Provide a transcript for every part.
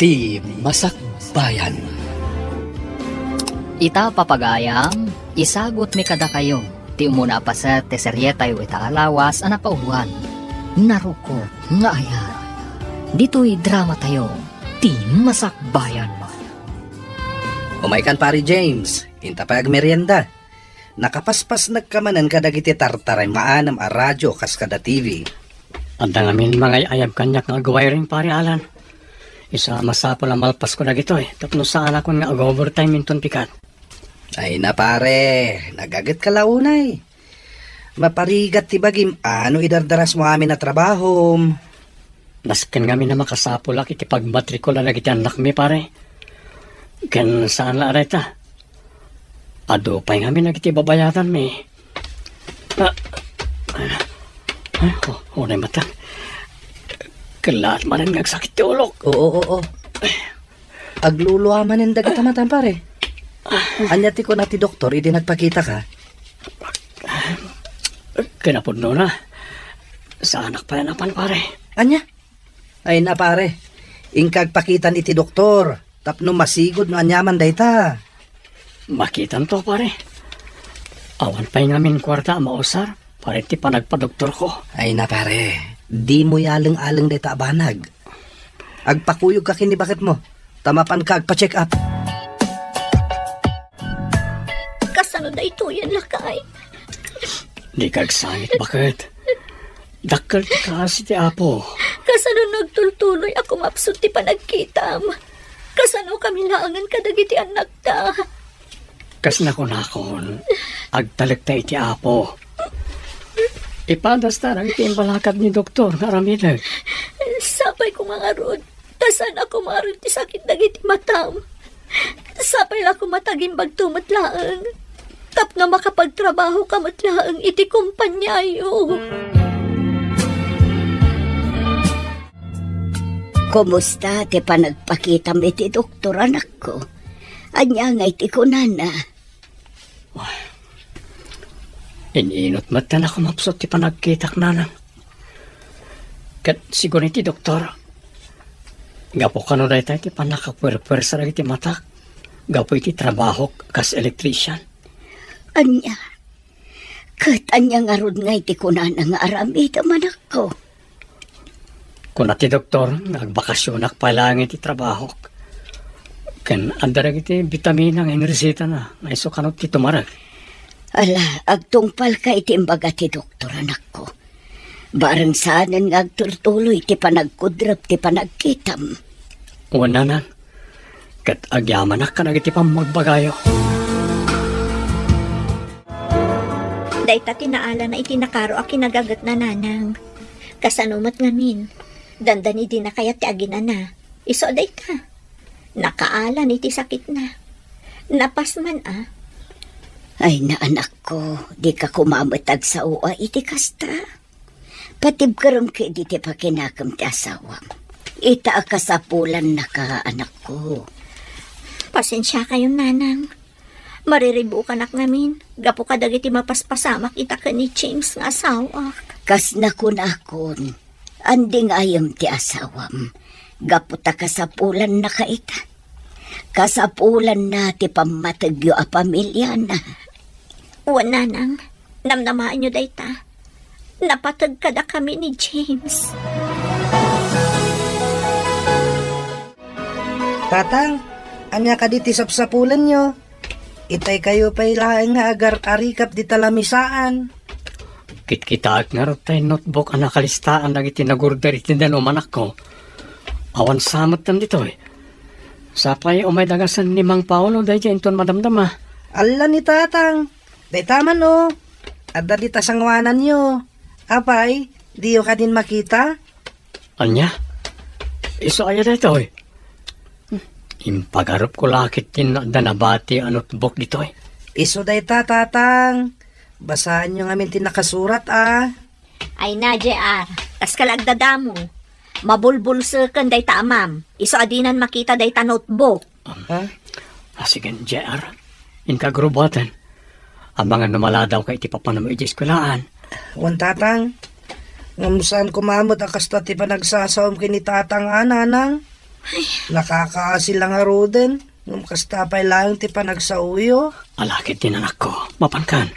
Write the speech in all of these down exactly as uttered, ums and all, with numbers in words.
Ti Masakbayan. Ita, papagayam, isagutmi kadakayo ti umuna a paset ti serietayo ita a lawas a napauloan, Narukop nga Ayat. Ditoy dramatayo, Ti Masakbayan. Umaykan, Pare James, inta pay agmerienda. Nakapaspasnekka manen kadagiti tartaray maanem a radio kas kada T V. Adda ngamin mangay-ayab kaniak nga agwiring, Pare Alan. Isu a masapul a malpasko dagitoy tapno saanakon nga ag-overtime inton pikat. Ay na, pare, nagagetka la unay. Maparigat ti bagim a no idardarasmo amin a trabahom. Nasken ngamin a makasapulak iti pagmatrikula dagiti annakmi, pare. Ken saan la a dayta. Adu pay ngamin dagiti babayadanmi. Ah, ah, oh, unay matak. Kellaat manen nga agsakit ti ulok. Oo, oo. Aglulua manen dagita matam, pare. Ania ti kuna ti doktor idi nagpakitaka? Kinapudnona, saanak pay a napan, pare. Ania? Ay na, pare. Inka agpakitan iti doktor tapno masigud no aniaman dayta. Makitanto, pare. Awan pay ngamin kuarta a mausar para iti panagpadoktorko. Ay na, pare. Dimo yaleng-aleng dayta a banag. Agpakuyogka ken ni baketmo ta mapanka agpa-check up. Kasano daytoyen, lakay? Dika agsangit, baket. Dakkel ti kaasi ti Apo. Kasano nagtultuloy a kumapsut ti panagkitam? Kasano kami laengen kadagiti annakta? Kas nakunakon, agtalekta iti Apo. Ipadasta dagiti imbalakad ni doktor nga aramidek. Sapay ko nga ngarud, ta saan a kumaron ti sakit dagiti matam. Sapay la koma ta agimbagto met laeng, tapno makapagtrabahoka met laeng iti kompaniayo. Kumusta ti panagpakitam iti doktor, anakko? Ania ngay ti kunana? In-inut met a kumapsut ti panagkitak, nanang. Ket sigun iti doktor, gapu kano dayta iti pannakapuerpuersa dagiti matak gapu iti trabahok kas electrician. Ania? Ket ania ngarud ngay ti kunana nga aramidem, anakko? Kuna ti doktor nga agbakasionak pay laeng iti trabahok. Ken adda dagiti bitamina nga inresitana nga isu kano ti tumarek. Ala, agtungpalka iti imbaga ti doktor, anakko. Bareng saanen nga agtultuloy ti panagkudrep ti panagkitam. Wen, nanang. Ket agyamanak kadagiti pammagbagayo. Dayta ti naalana iti nakaro a kinagagetna, nanang. Kasano met ngamin? Dandani dina kayat ti aginana. Isu a dayta. Nakaalan iti sakitna. Napas man a. Ay, na, anakko, dika koma met agsao iti kasta. Patibkerem ketdi ti pakinakem ti asawam. Ita a kasapulannaka, anakko. Pasensiakayon, nanang. Mariribukanak ngamin gapu kadagiti mapaspasamak ita ken ni James nga asawak. Kas nakunakon, andingayem ti asawam gapu ta kasapulannaka ita. Kasapulanna ti pammategyo a pamiliana. Wen, nanang, namnamaenyo dayta. Napateg kadakami ni James. Tatang, ania kadi ti sapsapulenyo? Itay kayo pay laeng nga agar-arikap dita lamisaan. Kitkitaek ngarud tay notebook a nakalistaan dagiti nagorder iti danum, anakko. Awan sa metten ditoy. Sapay umay dagasen ni Mang Paolo daydiay inton madamdama. Alla ni Tatang. Dayta man, o. Adda dita sanguananyo. Apay, diyo kadin makita? Ania? Isu aya daytoy? Impagarupko la ketdin no adda nabati a notebook ditoy. Isu dayta, Tatang. Basaenyo ngamin ti nakasurat, a. Ay na, J R. Kaska la agdadamo. Mabulbulseken dayta amam. Isu a dinan makita dayta notebook. Ha? Ah, sige, J R. Inka agrubuaten. Amangan no maladawka iti papanam iti eskuelaan. Wen, Tatang. Ngem saan koma met a kasta ti panagsasaom ken ni Tatang a, Nanang. Nakakaasi la ngaruden, ngem kasta pay laeng ti panagsaoyo. Ala ketdin, anakko, mapankan.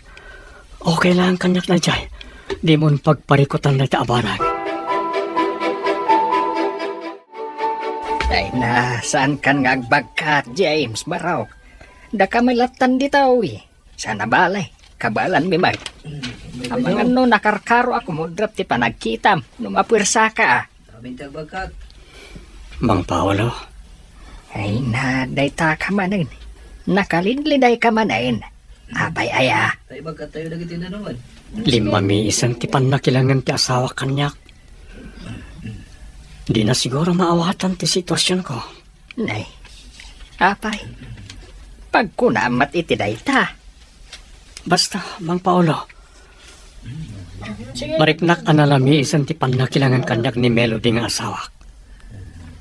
Okay lang kaniak daydiay. Dimo pagparikutan dayta a banag. Ay na, saankan nga agbagkat, James, barok. Daka met lattan ditoy. Saan a bale, kabaelanmi met. Amangan no nakarkaro a kumudrap ti panagkitam, no mapuersaka a. Amin ti agbagkat. Mang Paolo. Ay na, daytaka manen. Nakalidlidayka manen. Apay aya? Ay, bagkat tayo dagiti nanuman. Limmamiisan ti pannakilangen ti asawak kaniak. Di na siguro maawatan ti situasionko. Nay, apay, pagkunam met iti dayta. Basta, Mang Paolo, mariknak a nalamiisan ti pannakilangen kaniak ni Melody nga asawak.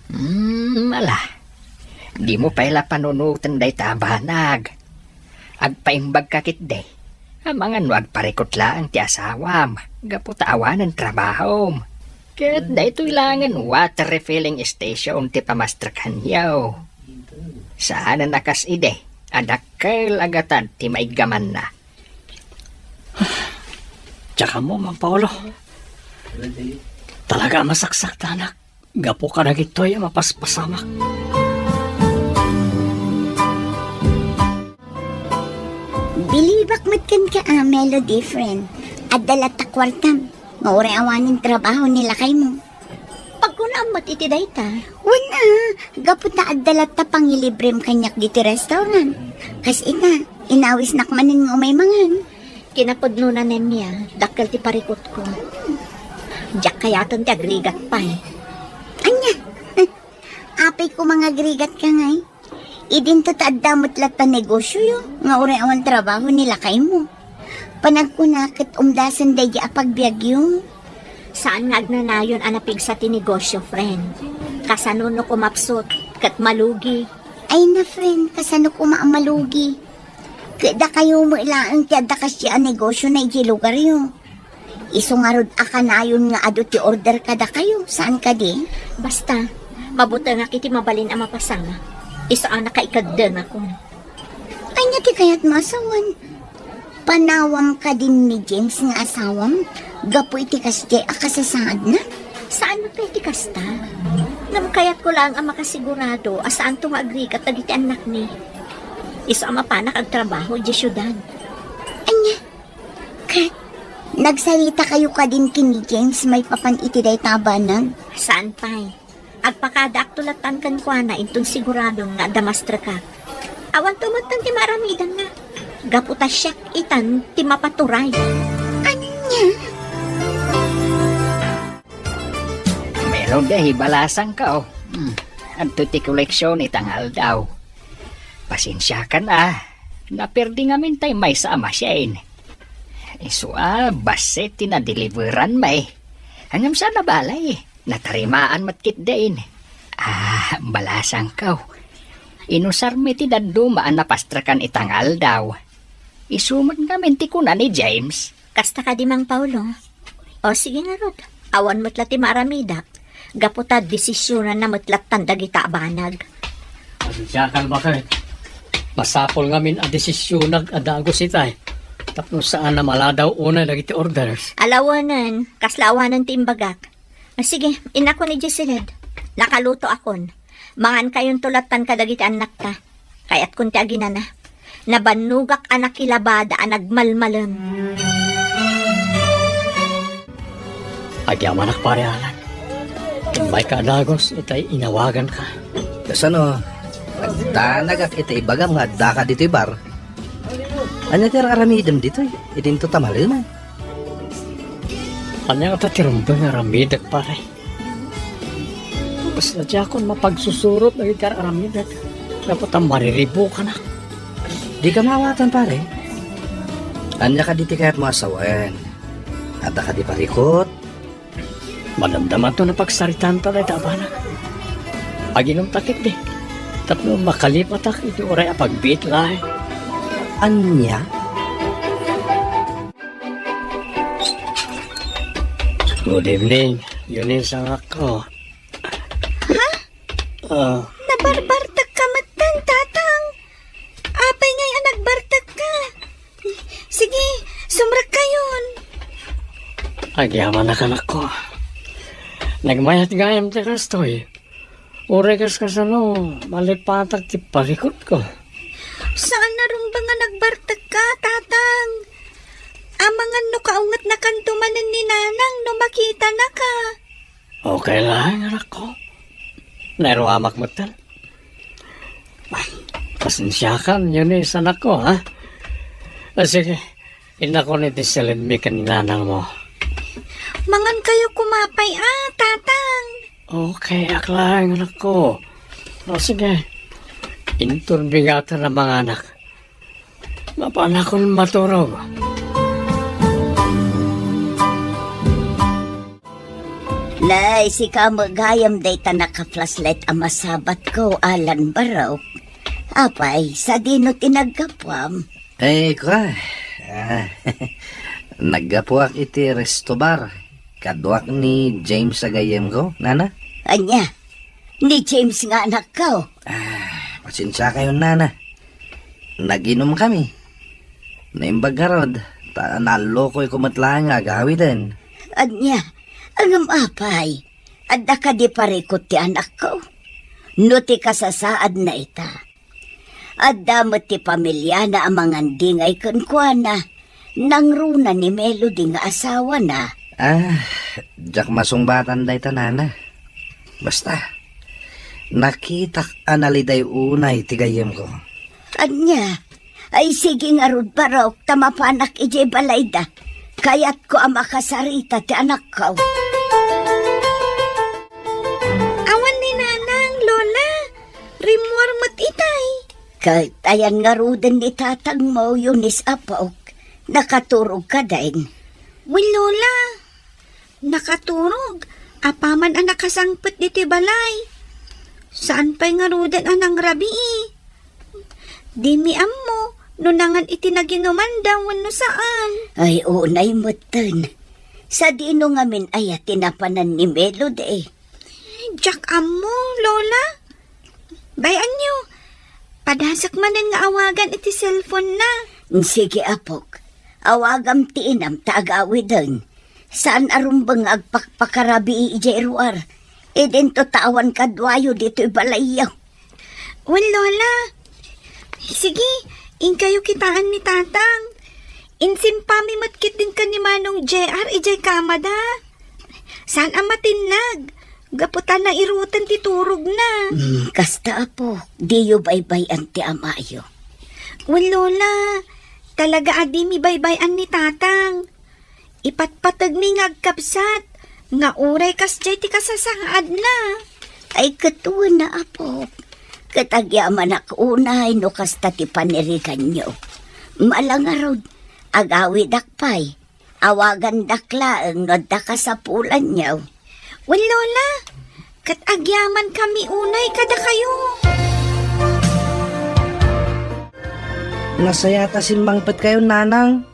Hmm, ala. Dimo pay la panunoten dayta a banag. Agpaimbagka ketdi. Amangan no agparikut laeng ti asawam, gapu ta awanen trabahom. Ket daytoy laengen water refilling station ti pamastrekanyo. Saanen a kas idi a dakkel a gatad ti maiggamanna. Diak ammo, Mang Paolo. Talaga a masaksaktanak gapu kadagitoy a mapaspasamak. Bilibak met kenka a, Melody, friend. Adda latta kuartam, nga uray awanen trabaho ni lakaymo. Pagkunaam met iti dayta. Wen a, gapu ta adda latta pangilibrem kaniak diti restaurant. Kas ita, inawisnak manen nga umay mangan. Kinapudnona, Nemia, dakkel ti parikutko. Diak kayaten ti agrigat pay. Ania? Apay koma nga agrigatka ngay? Idinto ta adda met latta negosioyo nga uray awan trabaho ni lakaymo. Panagkuna ket umdasen daydi a pagbiagyo. Saan nga agnanayon a napigsa ti negosio, friend. Kasano no kumapsut ket malugi? Ay na, friend, kasano koma a malugi? Ket dakayo met laeng ti adda kasdi a negosio na idiay lugaryo. Isu ngarud a kanayon nga adu ti order kadakayo, saan kadi? Basta, mabutengak iti mabalin a mapasamak. Isu a nakaikeddengakon. Ania ti kayatmo a sawen? Panawam kadin ni James nga asawam gapu iti kasdiay a kasasaadna? Saan met pay ti kasta. Ngem kayatko laeng a makasigurado a saanto nga agrigat dagiti annakmi. Isu a mapanak agtrabaho idiay siudad. Ania? Ket, nagsaritakayo kadin ken ni James maipapan iti dayta a banag? Saan pay. Agpakadaakto lattan kenkuana inton siguradon nga adda mastreka. Awanto metten ti maaramidanna. Gapu ta siak itan ti mapaturay. Ania? Melody, balasangko. Hmm. Adto ti koleksion ita nga aldaw. Pasensiakan a. Naperdi ngamin tay maysa a machine. Isu a, bassit ti nadeliveran met. Ngem saan a bale, natarimaan met ketdin. Ah, balasangko. Inusarmi ti dadduma a napastrekan ita nga aldaw. Isu met ngamin ti kuna ni James. Kasta kadi, Mang Paolo? O, sige ngarud. Awan met la ti maaramidak. Gapu ta desisionanna met lattan dagita a banag. Pasensiakan, baket. Masapul ngamin a desisionak a dagus itay. Tapno saan a maladaw unay dagiti orders. Ala wen, kasla awanen ti imbagak. Ah, sige, innakon idiay siled. Nakalutoakon. Mangankayonto lattan kadagiti annakta. Kayatkon ti aginana. Nabannogak a nakilabada a nagmalmalem. Agyamanak, Pare Alan. Immayka a dagus itay inawaganka. Kasano? Nagdanagak iti ibagam nga addaka ditoy bar. Ania ti ar-aramidem ditoy? Idinto ta maleman. Ania ngata ti rumbeng nga aramidek, pare? Basta diakon mapagsusurot dagiti ar-aramidek. Gapu ta mariribukanak. Dika maawatan, pare. Ania kadi ti kayatmo a sawen? Adda kadi parikut? Madamdamato no pagsaritaanta dayta a banag. Aginumta ketdi tapno makalipatak iti uray a pagbiit laeng. Ania? Good evening, Eunice, angakko. Ha? Ah. Nabarbartekka metten, Tatang. Apay ngay a nagbartekka? Sige, sumrekkayon. Agyamanak, anakko. Nagmayat gayam ti kastoy. Uray kas kasano, malipatak ti parikutko. Saan a rumbeng a nagbartekka, Tatang? Amangan no kaungetnakanto manen ni Nanang no makitanaka. Okay lang, anakko. Nairuamak metten. Pasensiakan, Eunice, anakko, ha? Ah, sige, innakon iti silenmi ken ni nanangmo. Mangankayo koma pay a, Tatang. Okay, ak laeng, anakko. O, sige. Inton bigaten a manganak, mapanakon maturog. Nay, sika met gayam dayta naka-flashlight a masabatko, Alan Barok. Apay, sadino ti naggapuam? Eh, kua, ah, naggapuak iti resto bar. Kaduak ni James a gayyemko, nana. Ania? Ni James nga anakko? Ah, pasensiakayon, nana. Naginumkami. Naimbag ngarud, ta nallukoyko met laeng nga agawiden. Ania? Ngem apay? Adda kadi parikut ti anakko? No ti kasasaadna ita, adda met ti pamiliana a mangandingay kenkuana, nangruna ni Melody nga asawana. Ah, diak masungbatan dayta, nana. Basta, nakitak a naliday unay ti gayyemko. Ania? Ay, sige ngarud, Barok, ta mapanak idiay balayda. Kayatko a makasarita ti anakko. Awan ni Nanang, Lola. Rimmuar met itay. Ket ayan ngaruden ni tatangmo, Eunice, apok. Nakaturog kadin. Wen, Lola. Nakaturog, apaman a nakasangpet ditoy balay. Saan pay ngaruden a nangrabii? Dimi ammo no nangan iti naginumanda wenno saan. Ay, unay metten. Sadino ngamin aya ti napanan ni Melody? Diak ammo, Lola. Bay-anyo, padasek manen nga awagan iti cellphone-na. Sige, apok. Awagam ti inam ta agawiden. Saan a rumbeng nga agpakpakarabii idiay ruar. Idinto ta awan kaduayo ditoy balayyo. Wen, Lola. Sige, inkayo kitaan ni Tatang. Insimpami met ketdin ken ni Manong J R idiay kamada. Saan a matinnag, gapu ta nairutan ti turogna. Hmm, kasta, apo, diyo baybay-an ti amayo. Wen, Lola, talaga a dimi baybay-an ni Tatang. Ipatpategmi nga agkabsat, nga uray kasdiay ti kasasaadna. Ay, ket wen a, apo. Ket agyamanak unay no kasta ti paniriganyo. Ala ngarud, agawidak pay. Awagandak laeng no adda kasapulanyo. Wen, Lola, ket agyamankami unay kadakayo. Nasayat a simmangpetkayo, Nanang.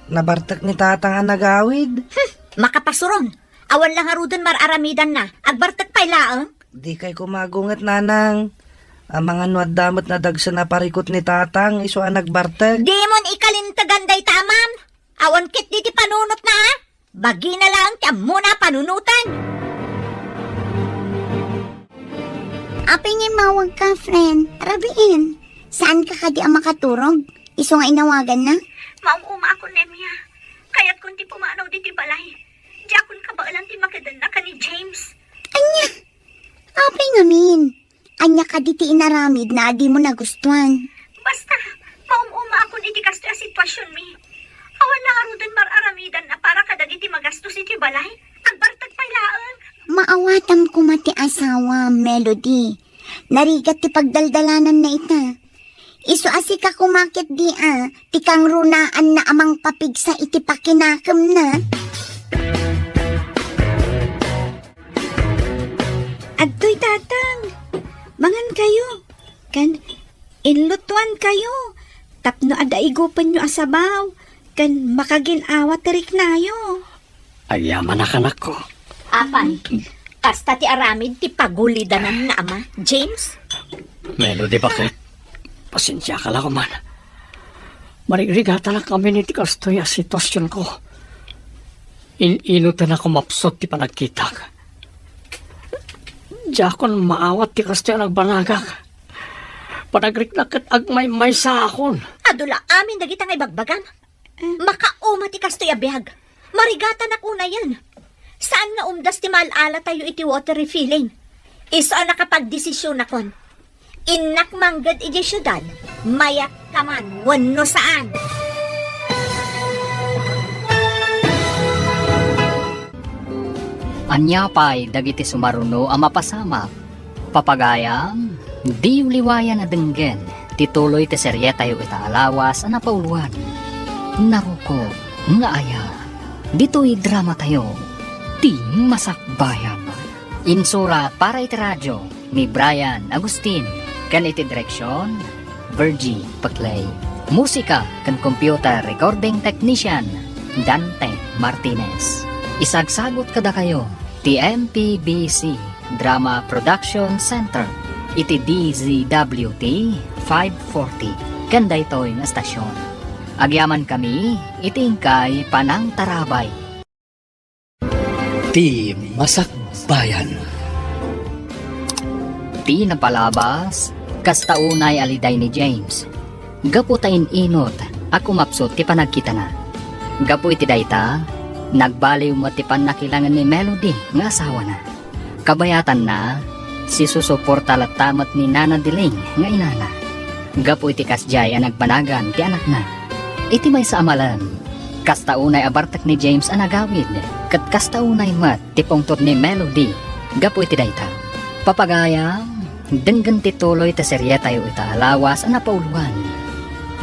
Nabartek ni Tatang a nagawid. Hmm, makapasuron. Awan la ngaruden mar-aramidanna. Agbartek pay laeng. Dikay koma agunget, Nanang. Amangan no adda met nadagsen a parikut ni Tatang, isu a nagbartek. Dimon ikalintegan dayta, Amam. Awan ketdi ti panunotna, a? Bagina laeng ti ammona a panunoten. Apay nga immawagka, friend? Rabiin. Saanka kadi a makaturog? Isu nga inawaganna? Maum-uma ako, Nemia. Kayatkon ti pumanaw ditoy balay. Diakon kabaelan ti makedenna ken ni James. Ania? Apay ngamin? Ania kadi ti inaramidna a dimo nagustuan? Basta, maum-uma akon iti kastoy a situasionmi. Awan la ngaruden mar-aramidanna para kadagiti magastos iti balay. Agbartek pay laeng. Maawatam koma ti asawam, Melody. Narigat ti pagdaldalananna ita. Isu a sika koma ketdi a, ti kangrunaanna a mangpapigsa iti pakinakemna. Adtoy, Tatang. Mangankayo. Ken inlutuankayo tapno adda igupenyo a sabaw ken makagin-awa ti riknayo. Agyamanak, anakko. Apay, Kasta ti aramid ti pagulidanan nga ama, James? Melody, bakit? Pasensiaka la koman. Marigrigatanak amin iti kastoy a situasionko. In-ino ti nakumapsut ti panagkitak. Diakon maawat ti kastoy a nagbanagak. Panagriknak ket agmaymaysaakon. Adu la amin dagita nga ibagbagam. Makauma ti kastoy a biag. Marigatanak unayen. Saan nga umdas ti maal-alatayo iti water refilling. Isu a nakapagdesisionakon. Innak mangged idiay siudad, mayat ka man wenno saan. Ania pay dagiti sumaruno a mapasamak? Papagayam, diyo liwayan a denggen ti tuloy ti serietayo ita a lawas a napauluan, Narukop nga Aya. Ditoy dramatayo, Ti Masakbayan. Insurat para iti radio ni Brian Agustin, ken iti direksion, Virgie Paclay. Musika ken computer recording technician, Dante Martinez. Isagsagut kadakayo ti M P B C Drama Production Center iti D Z W T five forty ken daytoy nga estasion. Agyamankami iti inkay panangtarabay. Ti Masakbayan. Ti napalabas, kasta unay a liday ni James. Gapu ta in-inut a kumapsut ti panagkitana. Gapu iti dayta, nagbaliw met ti pannakilangen ni Melody nga asawana. Kabayatanna, sisusuporta latta met ni Nana Diling nga inana. Gapu iti kasdiay a nagbanagan ti anakna. Iti maysa a malem, kasta unay a bartek ni James a nagawid, ket kasta unay met ti pungtot ni Melody gapu iti dayta. Papagayam, denggen ti tuloy ti serietayo ita a lawas a napauluan,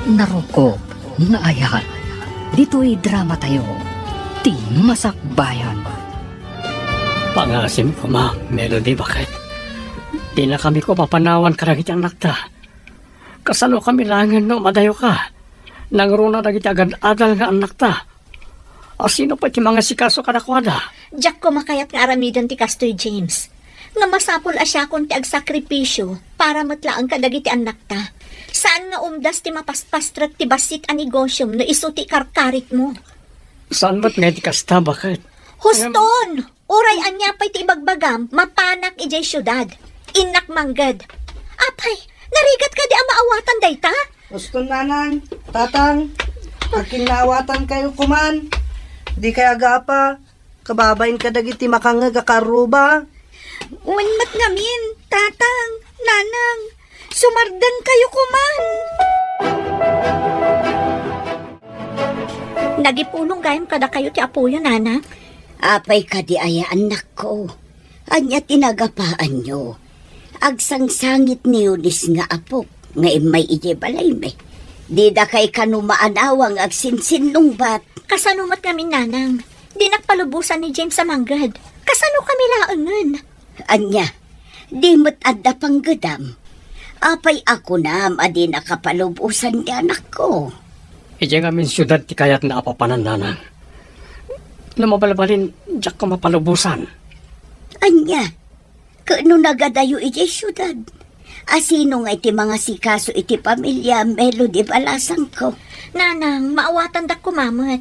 Narukop nga Aya. Ditoy dramatayo, Ti Masakbayan. Pangasim koma, Melody, baket. Dinakami koma panawan kadagiti annakta. Kasanokami laengen no madayoka? Nangruna dagiti agad-adal nga annakta. Asino pay ti mangasikaso kadakuada? Diak koma kayat nga aramiden ti kastoy, James. Nga masapul a siakon ti agsakripisio para met laeng kadagiti annakta. Saan nga umdas ti mapaspastrek ti bassit a negosiom no isu ti ikarkarikmo. Saan met nga iti kasta, baket? Huston! Uray ania pay ti ibagbagam, mapanak idiay siudad. Innak mangged. Apay, narigat kadi a maawatan dayta? Huston, nanang, tatang, akin naawatankayo koman. Dikay agapa, kababain kadagiti makangngeg a karruba. Wen met ngamin, tatang, nanang, sumardengkayo koman. Nagipulong gayam kadakayo ti apoyo, nana. Apay kadi aya, annakko? Ania ti nagapaanyo? Agsangsangit ni Eunice nga apok nga immay idiay balaymi. Dida kay kano maanawa nga agsinsinnungbat. Kasano met ngamin, nanang? Dinak palubosan ni James a mangged. Kasanokami laengen? Ania, di met adda panggedam? Apay a kunam a dinaka palubosan ti anakko? Idiay ngamin siudad ti kayatna a papanan, nanang. No mabalbalin, diak koma palubosan. Ania, ket no nagadayo idiay siudad, asino ngay ti mangasikaso iti pamilia, Melody, balasangko? Nanang, maawatandak koma met.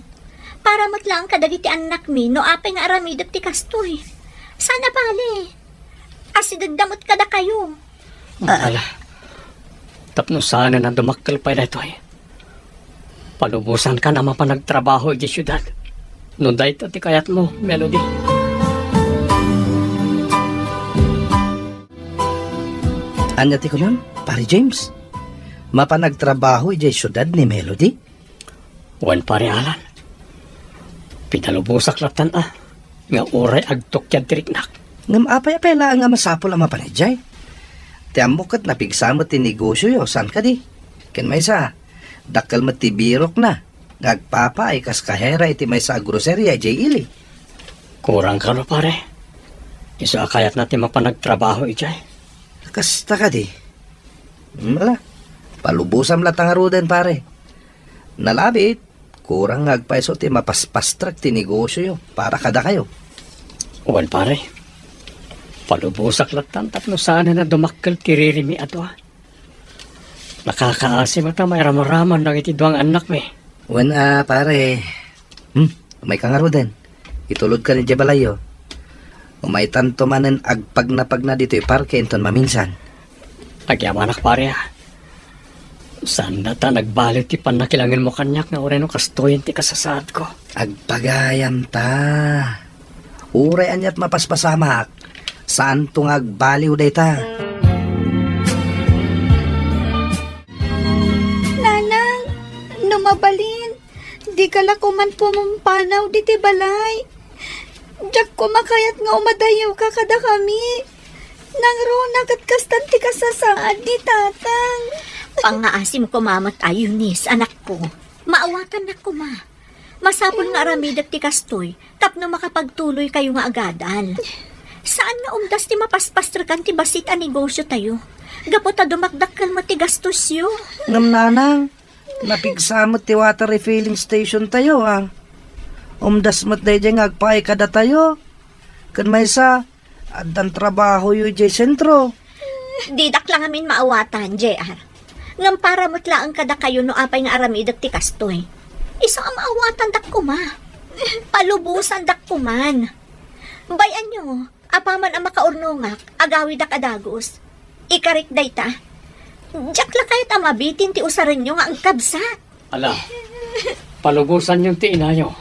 Para met laeng kadagiti annakmi no apay nga aramidek ti kastoy. Saan a bale. Asidegda met kadakayo. Ah. Ala, tapno saanen a dumakkel pay daytoy, palubosankan a mapanagtrabaho idiay siudad. No dayta ti kayatmo, Melody. Ania ti kunam, Pare James? Mapanagtrabaho idiay siudad ni Melody? Wen, Pare Alan. Pinalubosak lattan a, nga uray agtukiad ti riknak. Ngem apay a pay laeng a masapul a mapan idiay? Ti ammok ket napigsa met ti negosioyo, saan kadi? Ken maysa, dakkel met ti birokna nga agpapaay kas kahera iti maysa a groceria idiay ili. Kurang kano, pare? Isu a kayatna ti mapan agtrabaho idiay. Kasta kadi? Mala, palubosam latta ngaruden, pare. Nalabit, kurang nga agpayso ti mapaspastrek ti negosioyo para kadakayo. Wen, pare. Palubosak lattan tapno saanen a dumakkel ti ririmi a dua. Nakakaasi met a mairamaraman dagiti dua nga annakmi. Wen a, pare. Hmm, umayka ngaruden. Itulodka idiay balayyo. Umaytanto manen agpagnapagna ditoy parke inton maminsan. Agyamanak, pare, a. Saan dayta nagbali ti pannakilangenmo kaniak nga uray no kastoyen ti kasasaadko? Agpagayam ta. Uray aniat mapaspasamak, saanto nga agbaliw dayta. Nanang, no mabalin, dika la koman pumampanaw ditoy balay. Diak koma kayat nga umadayewka kadakami. Nangruna ket kastan ti kasasaad ni tatang. Pangngaasim koma met a, Eunice, anakko. Maawatannak koma. Masapul nga aramidek ti kastoy tapno makapagtuloykayo nga agadal. Saan nga umdas ti mapaspasrekan ti bassit a negosiotayo gapu ta dumakdakkel met ti gastosyo. Ngem nanang, napigsa met ti water refilling stationtayo, a. Umdas met daydiay nga agpaay kadatayo. Ken maysa, addan trabahoyo idiay sentro. Didak la ngamin maawatan, J R. Ngem para met laeng kadakayo no apay nga aramidek ti kastoy. Isu a maawatandak koma. Palubosandak koman. Bay-anyo, apaman a makaurnongak, agawidak a dagus. Ikarik dayta. Diak la kayat a mabitin ti usarenyo nga agkabsat. Ala, palubosanyon ti inayo.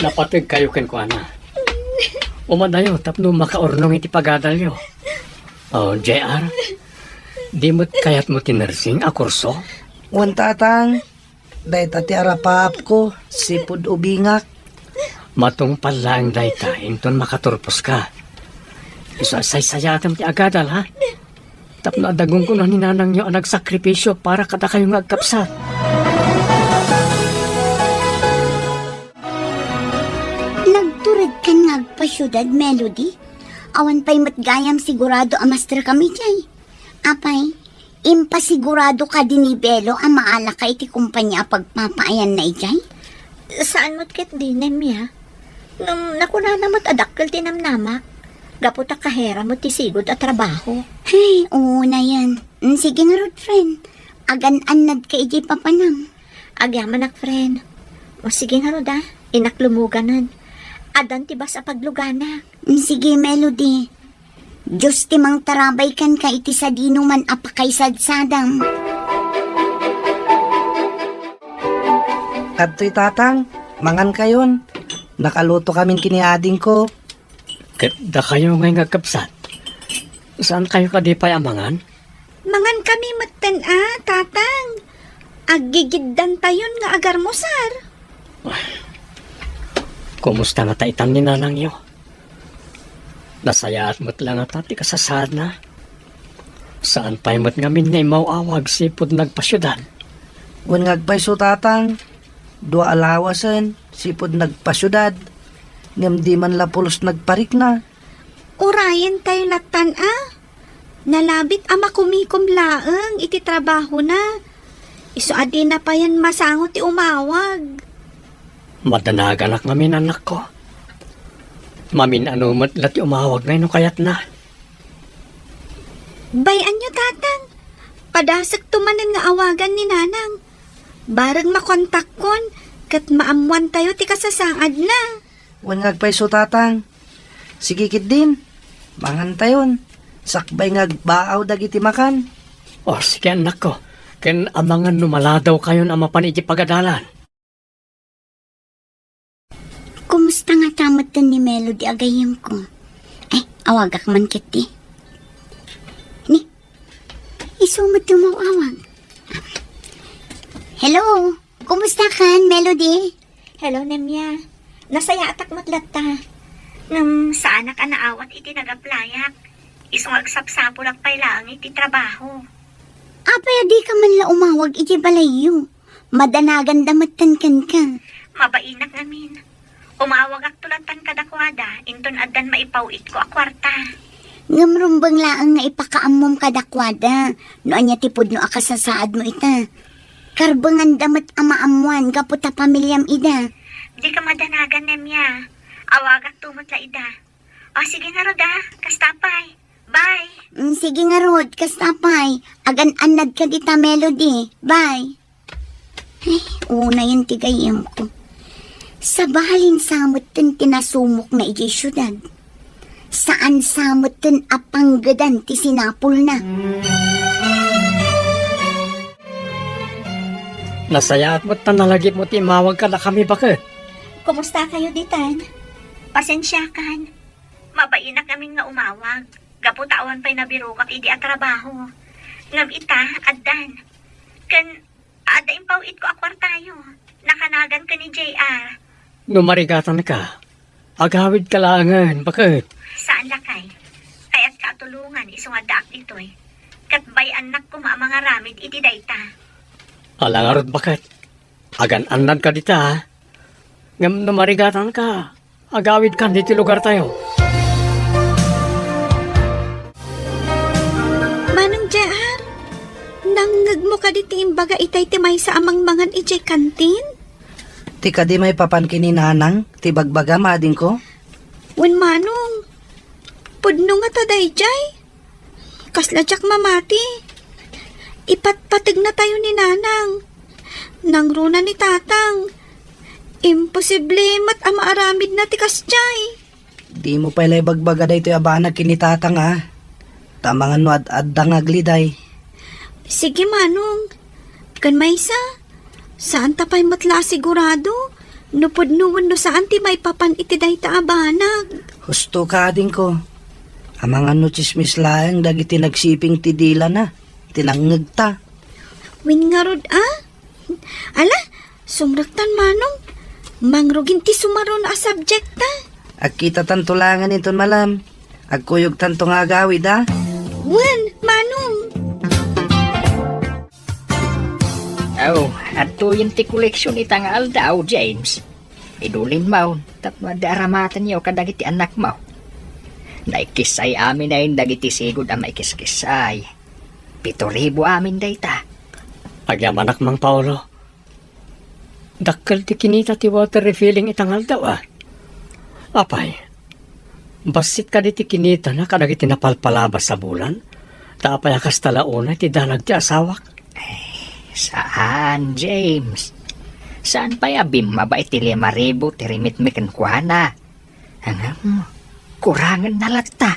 Napategkayo kenkuana. Umadayo tapno makaurnong iti pagadalyo. O, J R, di met kayatmo ti nursing a kurso? Wen, tatang, dayta ti arapaapko, sipud ubingak. Matungpal laeng dayta, inton makaturposka. Isu a saysayaatem ti agadal, ha? Tapno adda gunggonan ni nanangyo a nagsakripisio para kadakayo nga agkabsat. Nagturedkan nga agpasiudad, Melody? Awan pay met gayam sigurado a masterkam idiay. Apay, impasigurado kadi ni Belo a maalaka iti kompania a pagpapaayanna idiay? Saan met ketdi, Nemia. Ngem nakunana met a dakkel ti namnamak, gapu ta kahera met ti sigud a trabaho. Ay, unayen. Mm, sige ngarud, friend. Agan-annadka idiay papanam. Agyamanak, friend. O, sige ngarud, a. Innak lumuganen. Addan ti bus a pagluganak. Mm, sige, Melody. Dios ti mangtarabay kenka iti sadinoman a pakaisadsadam. Adtoy, tatang, mangankayon. Nakalutokamin ken ni adingko. Ket dakayo ngay nga agkabsat, saankayo kadi pay a mangan? Mangankami metten a, tatang. Aggigiddantayon nga agarmusar. Kumusta ngata itan ni nanangyo? Nasayaat met la ngata ti kasasaadna? Saan pay met ngamin nga immaw-awag sipud nagpasiudad? Wen nga agpayso, tatang, dua a lawasen sipud nagpasiudad, ngem di man la pulos nagparikna. Urayentayo lattan a. Nalabit a makumikom laeng iti trabahona. Isu a dina payen masango ti umawag. Madanaganak ngamin, anakko. Mamin-ano met la ti umawagna no kayatna. Bay-anyo, tatang. Padasekto manen nga awagan ni nanang. Bareng makontakkon ket maammoantayo ti kasasaadna. Wen nga agpayso, tatang. Sige ketdin, mangantayon. Sakbay nga agbaaw dagiti makan. O, sige, annakko. Ken amangan no maladawkayon a mapan iti pagadalan. Kumusta ngata metten ni Melody a gayyemko? Ay, awagak man ketdi. Ni, isu met ti umawag. Hello, kumusta kan, Melody? Hello, Nemia. Nasayaatak met latta. Ngem saanak a naawat iti nag-applyak. Isu nga agsapsapulak pay laeng iti trabaho. Apay a dika man la umawag iti balayyo? Madanaganda metten kenka. Mabainak ngamin. Umawagakto lattan kadakuada, inton addan maipaw-itko a kuarta. Ngem rumbeng laeng nga ipakaammom kadakuada no ania ti pudno a kasasaadmo ita. Karbenganda met a maammoan gapu ta pamiliam ida. Dika madanagan, Nemia. Awagakto met la ida. O, sige ngarud, a. Kasta pay. Bye. Mm, sige ngarud, kasta pay. Agan-annadka dita, Melody. Bye. Ay, unayen ti gayyemko. Sabalin sa metten ti nasumokna idiay siudad. Saan sa metten a panggedan ti sinapulna. Nasayaat met ta nalagipmo ti immawag kadakami, baket. Kumusta kayo ditan? Pasensiakan. Mabainak ngamin nga umawag. Gapu ta awan pay nabirokak idi a trabaho. Ngem ita, addan. Ken adda impaw-itko a kuartayo. Nakanagan ken ni J R. No marigatanka, agawidka laengen, baket. Saan lakay. Kayatka a tulongan isu nga addaak ditoy. Ket bay-annak koma a mangaramid iti dayta. Ala ngarud, baket. Agan-annadka dita, a. Ngem no marigatanka, agawidkan ditoy lugartayo. Manong J R, nangngegmo kadi ti imbaga itay ti maysa a mangmangan idiay kantin? Ti kadi maipapan ken ni Nanang, ti bagbagam, adingko? Wen, Manong, pudno ngata daydiay. Kasla diak mamati. Ipatpategnatayo ni Nanang. Nangruna ni Tatang. Imposible met a maaramidna ti kasdiay. Dimo pay la ibagbaga daytoy a banag ken ni Tatang, a. Ta amangan no ad-adda nga agliday. Sige, Manong. Ken maysa, saanta pay met la a sigurado no pudno wenno saan ti maipapan iti dayta a banag. Husto ka, adingko. Amangan no tsismis laeng dagiti nagsiping ti dilana, ti nangngegta. Wen ngarud, a? Ala, sumrektan, Manong. Mangrugin ti sumaruno a subject ta. Agkitatanto laengen inton malam. Agkuyogtanto nga agawid, a? Wen, Manong. Aw, adtoyen ti koleksion ita nga aldaw, James. Idulinmaw, tapno adda aramatenyo kadagiti annakmo. Naikissay amin dagiti sigud a maikiskissay. Pito ribu amin dayta. Agyamanak, Mang Paolo. Dakkel ti kinita ti water refilling ita nga aldaw, a. Apay, bassit kadi ti kinitana kadagiti napalpalabas a bulan? Ta apay a kasta la unay ti danag ti asawak? Ay, saan, James. Saan pay a bimmaba iti lima ribu ti remitmi kenkuana? Ngem, kurangenna latta.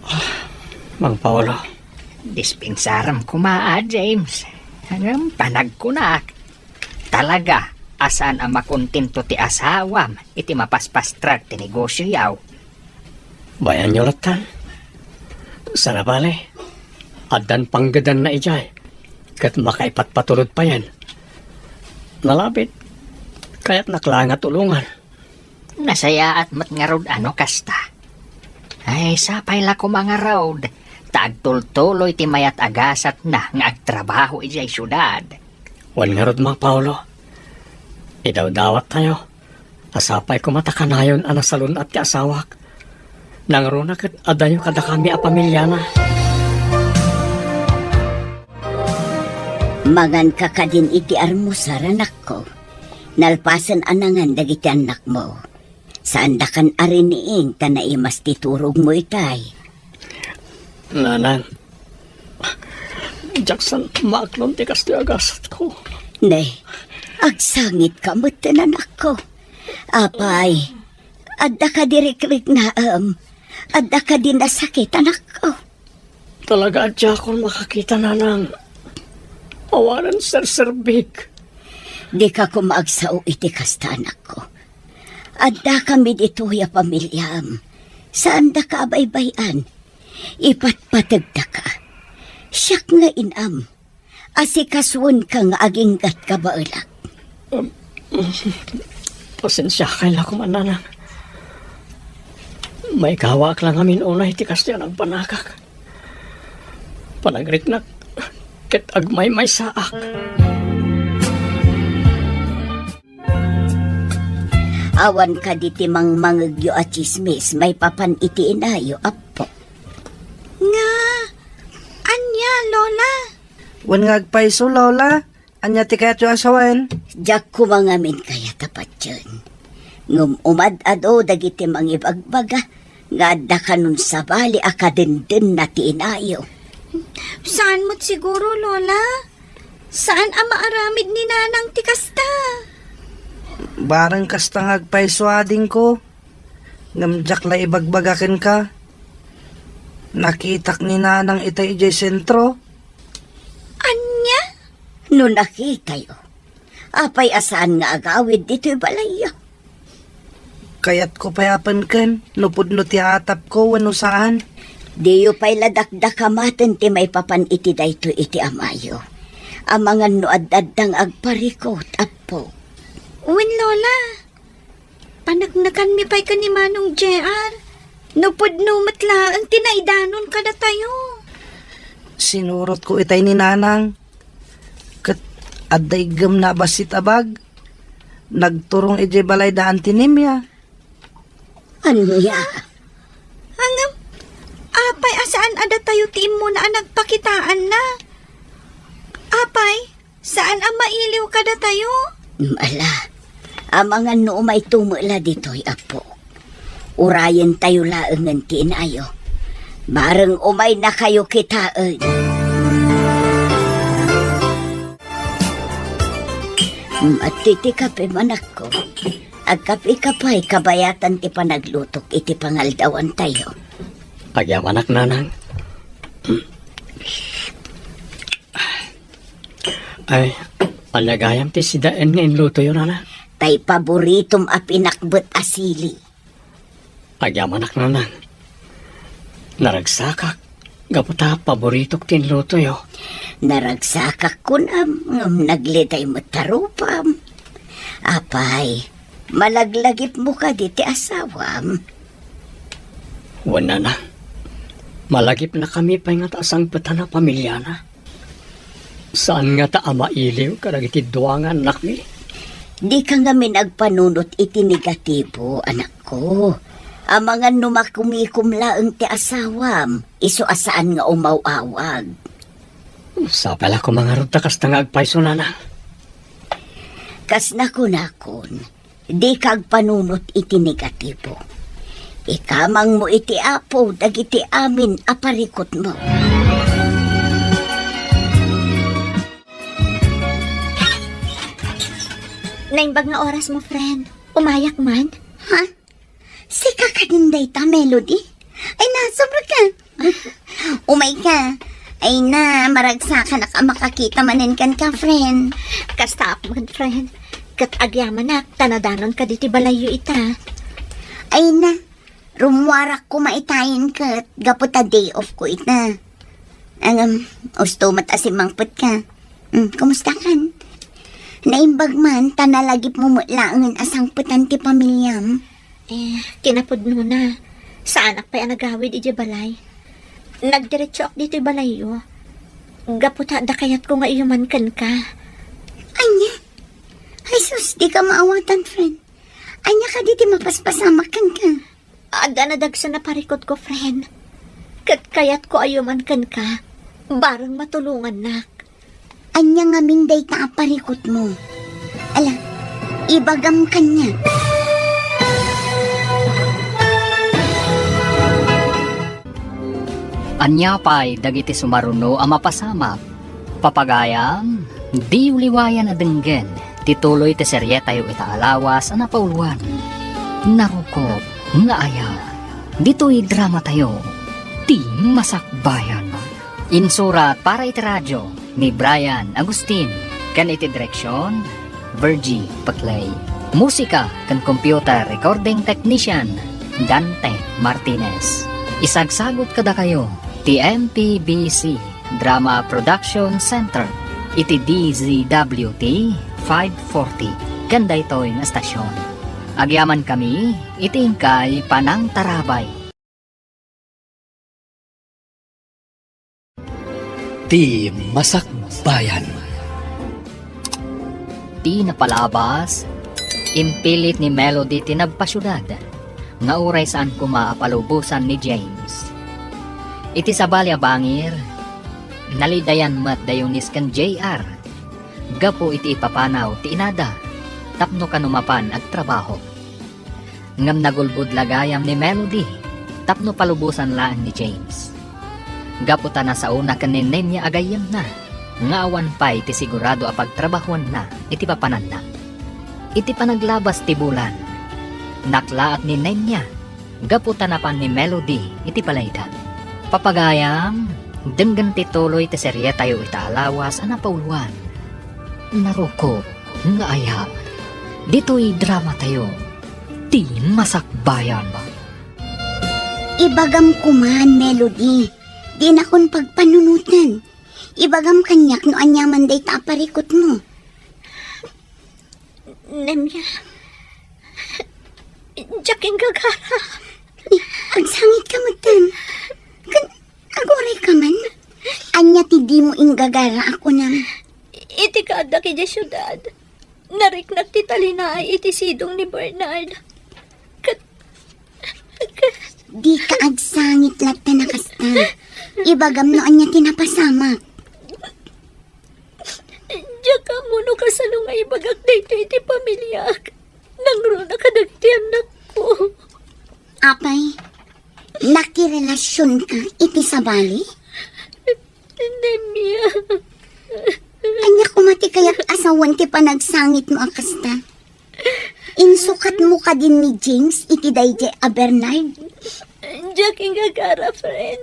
Ah, Mang Paolo. Dispensarem koma, a, James. Ngem, ta nagkunak, talaga a saan a makontento ti asawam iti mapaspastrag ti negosioyo. Bayanyo latta. Sana bale, addan panggedanna idiay, ket makaipatpatulod payen. Nalabit, kayatnak laeng a tulongan. Nasayaat met ngarud a no kasta. Ay, sapay la koma ngarud, ta agtultuloy ti mayat a gasatna nga agtrabaho idiay siudad. Wen ngarud, Mang Paolo, idawdawattayo a sapay koma ta kanayon a nasalun-at ti asawak. Nangruna ket adayo kadakami a pamiliana. Manganka kadin iti almusar, anakko. Nalpasen a nangan dagiti annakmo. Saandakan a riniing ta naimas ti turogmo itay. Nanang, diak saan maaklon ti kastoy a gasatko. Ne, agsangitka metten, anakko. Apay, adda kadi rikriknaem? Adda kadi nasakit, anakko? Talaga a diakon makakita, nanang. Awanen serserbik. Dika koma agsao iti kasta, anakko. Addakami ditoy a pamiliam. Saandaka a baybay-an. Ipatpategdaka. Siak nga inam. Asikasuenka nga aginggat kabaelak. Um, pasensiakay la koma, nanang. Maikawaak la ngamin unay ti kastoy a nagbanagak. Panagriknak ket agmaymaysaak. Awan kadi ti mangmangegyo a tsismis maipapan iti inayo, Appo? Nga, ania, Lola? Wen nga agpayso, Lola. Ania ti kayatyo a sawen? Diak koma ngamin kayat a patien. Ngem umad-adu dagiti mangibagbaga nga adda kanon sabali a kadendennana ti inayo. Saan met siguro, Lola? Saan a maaramid ni Nanang ti kasta? Bareng kasta nga agpayso, adingko. Ngem diak la ibagbaga kenka. Nakitak ni Nanang itay idiay sentro. Ania? No nakitayo, apay a saan nga agawid ditoy balayyo? Kayatko pay a penken no pudno ti atapko wenno saan. Diyo pay la dakdakamaten ti maipapan iti daytoy iti amayo. Amangan no adda-adda nga agparikut, Apo. Wen, Lola. Paneknekanmi pay ken ni Manong J R. No pudno met laeng ti naidanon kadatayo. Sinurotko itay ni Nanang. Ket adda iggemna a bassit a bag. Nagturong idiay balay da Auntie Nimia. Ania? Ngem, apay a saan a datayo ti immuna a nagpakitaanna? Apay, saan a mailiw kadatayo? Ala, amangan no umayto met la ditoy, Apo. Urayentayo laengen ti inayo. Bareng umaynakayo kitaen. Adtoy ti kape, anakko. Agkapeka pay kabayatan ti panaglutok iti pangaldawantayo. Agyamanak, Nanang. Ay, ania gayam ti sidaen nga inlutoyo, Nanang? Tay paboritom a pinakbet a sili. Agyamanak, Nanang. Naragsakak gapu ta paboritok ti inlutoyo. Naragsakak kunam, ngem nagliday met ta rupam. Apay, malaglagipmo kadi ti asawam? Wen, Nanang. Malagipnakami pay ngata a sangpetan a pamiliana. Saan ngata a mailiw kadagiti dua nga annakmi? Dika ngamin agpanunot iti negatibo, anakko. Amangan no makumikom laeng ti asawam, isu a saan nga umaw-awag. Sapay la koma ngarud ta kasta nga agpayso, Nanang. Kas nakunakon, dika agpanunot iti negatibo. Ikamangmo iti Apo dagiti amin a parikutmo. Naimbag nga orasmo, friend. Umayak man? Ha? Sika kadin dayta, Melody? Ay na, sobraka. Umayka. Ay na, maragsakanak a makakita manen kenka, friend. Kastaak met, friend. Ket agyamanak ta nadanonka ditoy balayyo ita. Ay na, rummuarak koma itayen ket gapu ta day off ko ita. Ngem, usto met a simmangpetka. Hmm, kumustakan? Naimbag man ta nalagipmo met laengen a sangpetan ti pamiliam. Eh, kinapudnona, saanak pay a nagawid idiay balay. Nagdiretsoak ditoy balayyo. Gapu ta adda kayatko nga iyuman kenka. Ania? Ay sus, dika maawatan, friend. Ania kadi ti mapaspasamak kenka? Adda nadagsen a parikutko, friend. Ket kayatko a iyuman kenka, bareng matulongannak. Ania ngamin dayta a parikutmo? Ala, ibagam kaniak. Ania pay dagiti sumaruno a mapasamak? Papagayam, diyo liwayan a denggen ti tuloy ti serietayo ita a lawas a napauluan, Narukop nga Ayat. Ditoy dramatayo, Ti Masakbayan. Insurat para iti radio ni Brian Agustin, ken iti direksion, Virgie Paclay. Musika ken computer recording technician, Dante Martinez. Isagsagut kadakayo ti M P B C Drama Production Center iti D Z W T five forty ken daytoy nga estasion. Agyamankami iti inkay panangtarabay. Ti Masakbayan. Ti napalabas, impilit ni Melody ti nagpasiudad, nga uray saan koma a palubosan ni James. Iti sabali a bangir, nalidayan met da Eunice ken J R gapu iti ipapanaw ti inada tapno kano mapan agtrabaho. Ngem nagulbod la gayam ni Melody tapno palubosan laeng ni James. Gapu ta nasaona ken ni Nemia a gayyemna, nga awan pay ti sigurado a pagtrabahuanna iti papananna. Iti panaglabas ti bulan, naklaat ni Nemia gapu ta napan ni Melody iti balayda. Papagayam, denggen ti tuloy ti serietayo ita a lawas a napauloan. Narukop nga ayab. Ditoy dramatayo, ti masakbayan. Ibagam koman, Melody, dinakon pagpanunoten. Ibagam kaniak no aniaman dayta a parikutmo. Nemia, diak inggagara. Ni, agsangit ka metten. Ken aguray ka man. Ania ti dimo inggagara a kunam? Iti kaaddak idiay siudad, nariknak ti talinaay iti sidong ni Bernard. Ket, ket Dika agsangit latta a kasta. Ibagam no ania ti napasamak. Diak ammo no kasano nga ibagak daytoy iti pamiliak. Nangruna kadagiti annakko. Apay, nakirelasionka iti sabali? Nemia. Ania koma ti kayat a sawen ti panagsangitmo a kasta? Insukatmo kadin ni James iti daydiay a Bernard? Diak inggagara, friend.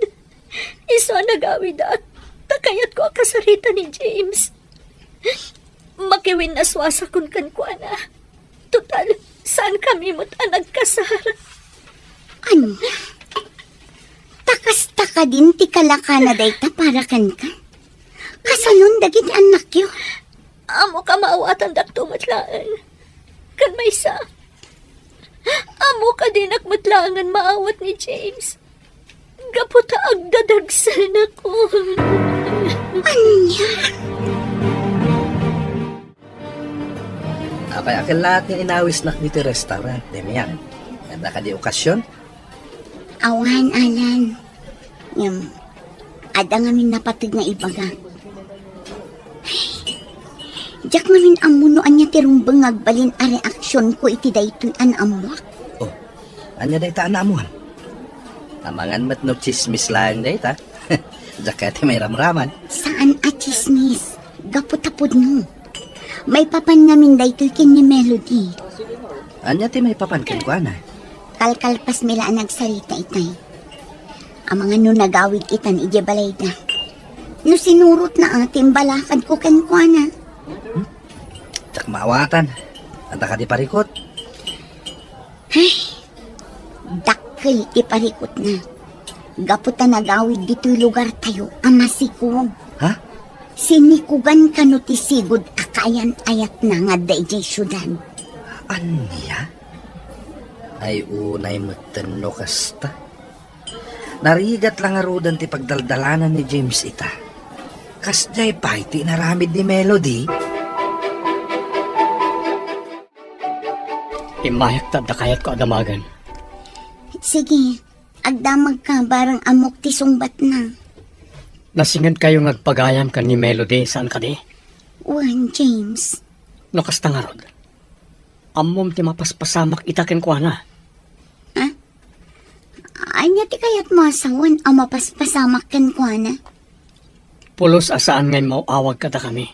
Isu a nagawidak, ta kayatko a kasarita ni James. Makiwinnasuasakon kenkuana. Total, saankami met a nagkasar. Ania? Ta kasta kadin ti kalakana dayta para kenka? Kasanon dagiti annakyo? Ammok a maawatandakto met laeng. Ken maysa, ammok a dinak met laengen maawat ni James. Gapu ta agdadagsenakon. Ania? Apay a kellaat nga inawisnak ditoy restaurant, Demian? Adda kadi okasion? Awan, Alan. Ngem, adda ngamin napateg nga ibagak. Diak ngamin ammo no ania ti rumbeng nga agbalin a reaksionko iti daytoy a naammoak. Oh, ania dayta a naammoam? Amangan met no tsismis laeng dayta. Diak kayat ti mairamraman. Saan a tsismis. Gapu ta pudno. Maipapan ngamin daytoy ken ni Melody. Ania ti maipapan kenkuana? Kalkalpasmi la a nagsarita itay. Amangan no nagawid itan idiay balayda. No sinurotna a ti imbalakadko kenkuana. Hmm? Diak maawatan. Adda kadi parikut? Ay, dakkel ti parikutna. Gapu ta nagawid ditoy lugartayo a masikog. Ha? Sinikugan kano ti sigud a kaayan-ayatna nga adda idiay siudad. Ania? Ay, unay metten no kasta. Narigat la ngaruden ti pagdaldalanan ni James ita. Kasdiay pay ti inaramid ni Melody. Immayak ta adda kayatko a damagen. Sige, agdamagka bareng ammok ti sungbatna. Nasingedkayo nga agpagayam ken ni Melody, saan kadi? Wen, James. No kasta ngarud, ammom ti mapaspasamak ita kenkuana. Ha? Ania ti kayatmo a sawen a mapaspasamak kenkuana? Pulos a saan nga immaw-awag kadakami.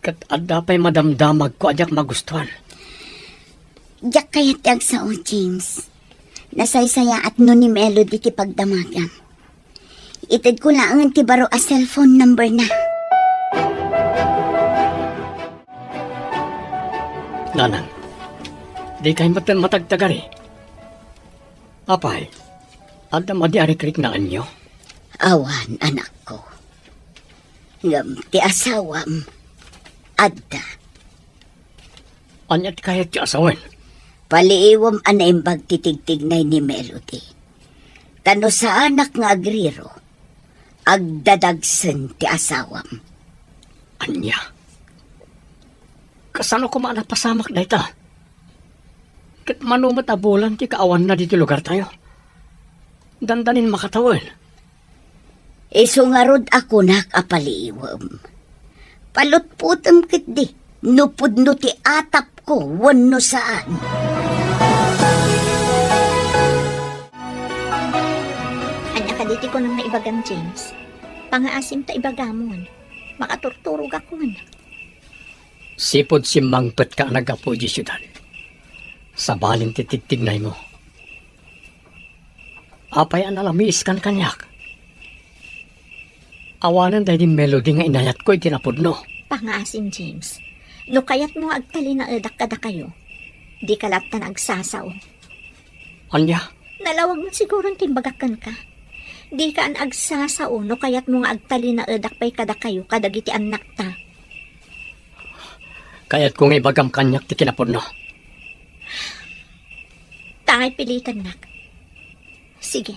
Ket adda pay madamdamagko a diak magustuan. Diak kayat ti agsao, James. Nasaysayaat no ni Melody ti pagdamagam. Itedko laengen ti baro a cellphone number na. Nanang, dikay metten matagtagari. Apay, adda madi a rikriknaenyo? Awan, anakko. Ngem ti asawam, adda. Ania ti kayat ti asawen? Paliiwem a naimbag ti tigtignay ni Melody. Ta no saanak nga agriro, agdadagsen ti asawam. Ania? Kasano koma a napasamak dayta? Ket mano met a bulan ti kaawanna ditoy lugartayo? Dandanin makatawen. Isu ngarud a kunak a paliiwem. Palutpotem ketdi no pudno ti atapko wenno saan. Ti kunam nga ibagam, James. Pangaasim ta ibagamon. Makaturturogakon. Sipud simmangpetka a naggapu idiay siudad, sabalin ti tigtignaymo. Apay a nalamiiskan kaniak? Awanen daydi Melody nga inayatko iti napudno. Pangaasim, James. No kayatmo nga agtalinaedak kadakayo, dika latta nga agsasao. Ania? Nalawag met siguron ti imbagak kenka. Dika agsasao no kayatmo nga agtalinaedak pay kadakayo kadagiti annakta. Kayatko nga ibagam kaniak ti kinapudno. Tangay pilitennak. Sige.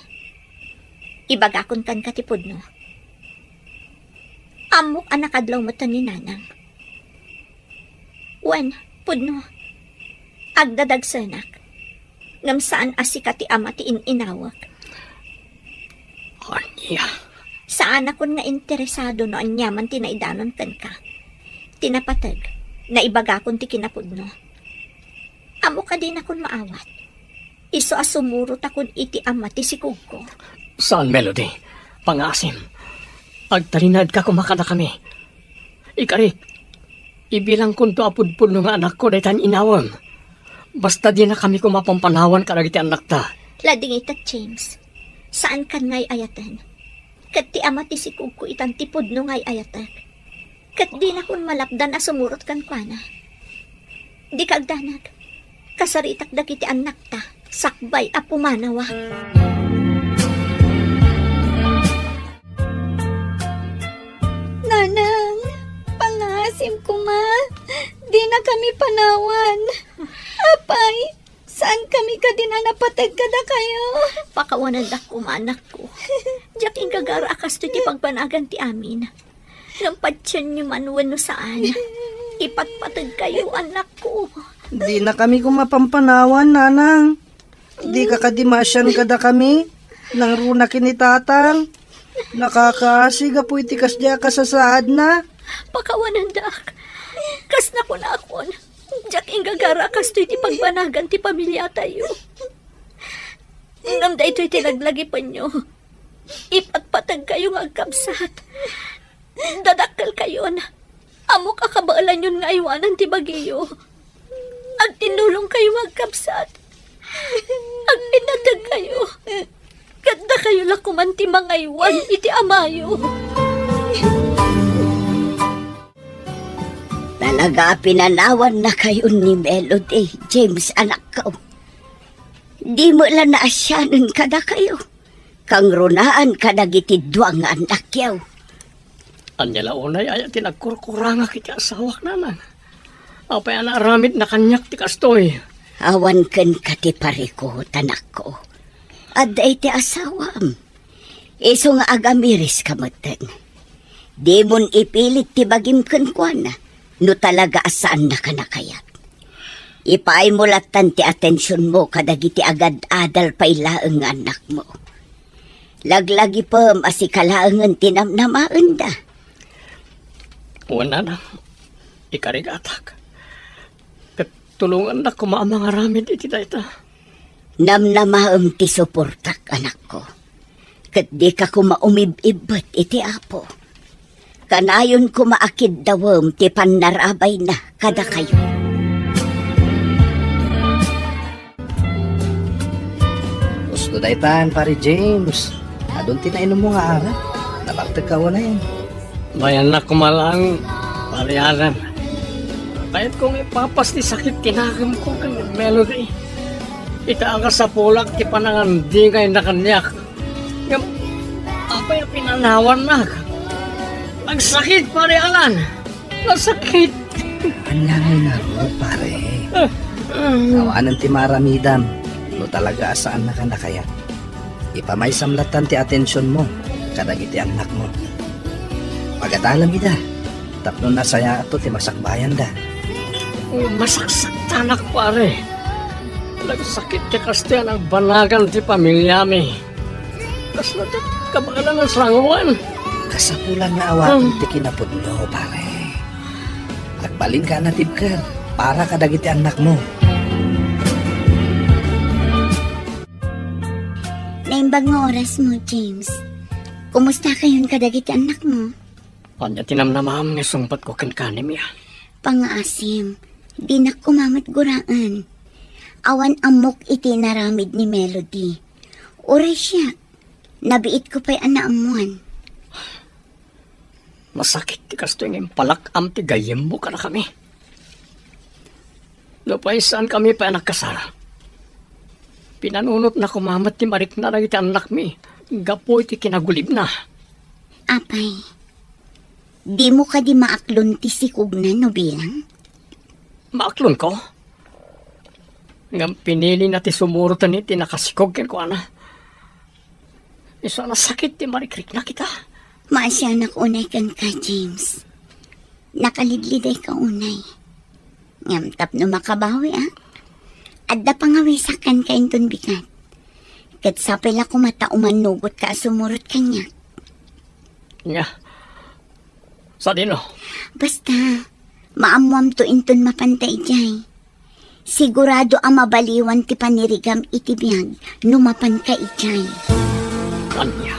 Ibagakon kenka ti pudno. Ammok a nakadlaw metten ni Nanang. Wen, pudno. Agdadagsenak. Ngem saan a sika ti ama ti in-inawek. Ania? Saanakon nga interesado no aniaman ti naidanon kenka. Ti napateg, naibagakon ti kinapudno. Ammo kadinakon maawat. Isu a sumurotakon iti ama ti sikugko. Saan, Melody. Pangaasim. Agtalinaedka koma kadakami. Ikarik, ibilangkonto a pudpudno nga anakko dayta inawem. Basta dinakami koma pampanawan kadagiti annakta. Ladingita, James. Saankan nga ay-ayaten. Ket ti ama ti sikugko itan ti pudno nga ay-ayatek. Ket dinakon malapdan a sumurot kenkuana. Dika agdanag. Kasaritak dagiti annakta sakbay a pumanawa. Nanang, pangaasim koma. Dinakami panawan. Apay, saankami kadin a napateg kadakayo? Pakawanendak koma, anakko. Diak inggagara a kastoy ti pagbanagan ti amin. Ngem patienyo man wenno saan, ipatpategkayo, anakko. Dinakami koma pampanawan, Nanang. Dika kadi maasian kadakami, nangruna ken ni Tatang. Nakakaasi gapu iti kasdiay a kasasaadna. Pakawanendak. Kas nakunakon, diak inggagara a kastoy ti pagbanagan ti pamiliatayo. Ngem daytoy ti laglagipenyo. Ipatpategkayo nga agkabsat. Dadakkelkayon. Ammok a kabaelanyon nga aywanan ti bagiyo. Agtinnulongkayo nga agkabsat. Agpinategkayo. Ket dakayo la koman ti mangaywan iti amayo. Talaga a pinanawannakayon ni Melody, James, anakko. Di met la naasianen kadakayo. Kangrunaan kadagiti dua nga annakyo. Ania la unay aya ti nagkurkurangak iti asawak, Nanang? Apay a naaramidna kaniak ti kastoy? Awan kenka ti parikut, anakko. Adda iti asawam. Isu nga agamiriska metten. Dimon ipilit ti bagim kenkuana no talaga a saannaka nakayat. Ipaaymo lattan ti atensionmo kadagiti agad-adal pay laeng nga annakmo. Laglagipem a sika laengen ti namnamaenda. Wen, Nanang, ikarigatak. Ket tulongannak koma a mangaramid iti dayta. Namnamaem ti suportak, anakko. Ket dika koma umib-ibbet iti Apo. Kanayon koma a kiddawem ti pannarabayna kadakayo. Usto daytan, Pare James. Adun ti nainummo nga arak. Nabartekka unay. Mayannak koma laeng, Pare Alan. Kayatko nga ipapas ti sakit ti nakemko ken Melody. Ita a kasapulak ti panangandingayna kaniak. Ngem, apay a pinanawannak? Nagsakit, Pare Alan. Nasakit. Ania ngay ngarud, pare? Ah, ah. Awanen ti maaramidam no talaga a saannaka nakayat. Ipamaysam lattan ti atensionmo kadagiti annakmo. Pagadalam ida tapno nasayaatto ti masakbayanda. Masaksaktanak, pare. Nagsakit ti kastoy a nagbanagan ti pamiliami. Kasla ti kabaelan a sangoen. Kasapulan nga awaten Hmm. ti kinapudno, pare. Agbalinka a natibker para kadagiti annakmo. Naimbag nga orasmo, James. Kumusta kayon kadagiti annakmo? Ania ti namnamam nga sungbatko kenka, Nemia? Pangngaasim, dinak koma met guraen. Awan ammok iti inaramid ni Melody. Uray siak, nabiitko pay a naammuan. Masakit ti kastoy nga impalak-am ti gayyemmo kadakami. Nupay saankami pay a nagkasar, pinanunotna koma met ti marikna dagiti annakmi gapu iti kinagulibna. Apay, dimo kadi maaklon ti sikogna no bilang? Maaklonko? Ngem pinilina ti sumuroten iti nakasikog kenkuana. Isu a nasakit ti marikrikna kita. Maasianak unay kenka, James. Nakalidlidayka unay. Ngem tapno makabawiak, adda pangawisak kenka inton bigat. Ket sapay la koma ta umannugotka a sumurot kaniak. Nia, sadino? Basta, maammoamto inton mapanta idiay. Sigurado a mabaliwan ti panirigam iti biag no mapanka idiay. Ania?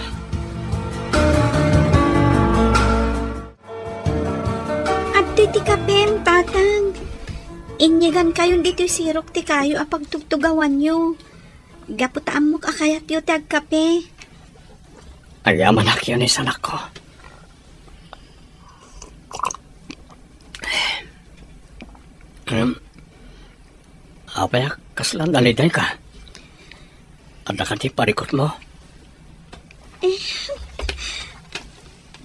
Adtoy ti kapem, Tatang. Inyegankayon ditoy sirok ti kayo a pagtugtugawanyo. Gapu ta ammok a kayatyo ti agkape. Agyamanak, Eunice, anakko. Em, apay a kasla nalidayka? Adda kadi parikutmo? Eh,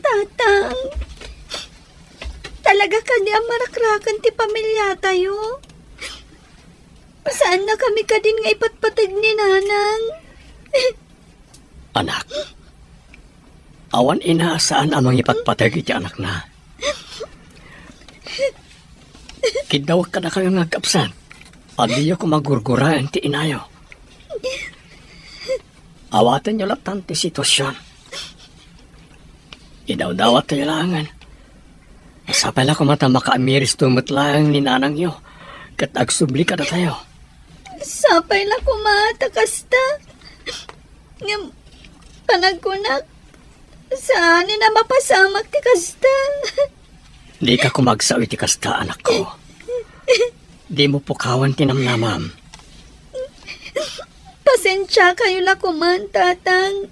Tatang, talaga kadi a marakrakan ti pamiliatayo? Saannakami kadin nga ipatpateg ni Nanang? Anak, awan ina a saan a mangipatpateg iti anakna. Kiddawek kadakayo nga agkabsat, a diyo koma gurguraen ti inayo. Awatenyo lattan ti situasion. Idawdawattayo laengen. Sapay la koma ta makaamiristo met laeng ni nanangyo ket agsubli kadatayo. Sapay la koma ta kasta. Ngem, panagkunak, saanen a mapasamak ti kasta. Dika koma agsao iti kasta, anakko. Dimo pukawen ti namnamam. Pasensiakayo la koman, Tatang.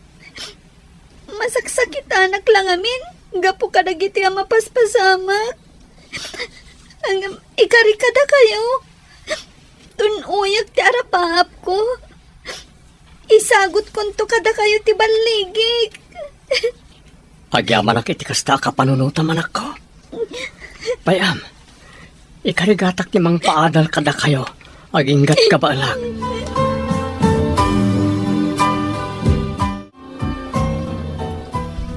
Masaksakitanak la ngamin gapu kadagiti a mapaspasamak. Ngem, ikarik kadakayo. Tun-oyak ti arapaapko. Isagutkonto kadakayo ti balligik. Agyamanak iti kasta a kapanunotam, anakko. Pay-am, ikarigatak ti mangpaadal kadakayo, aginggat kabaelak.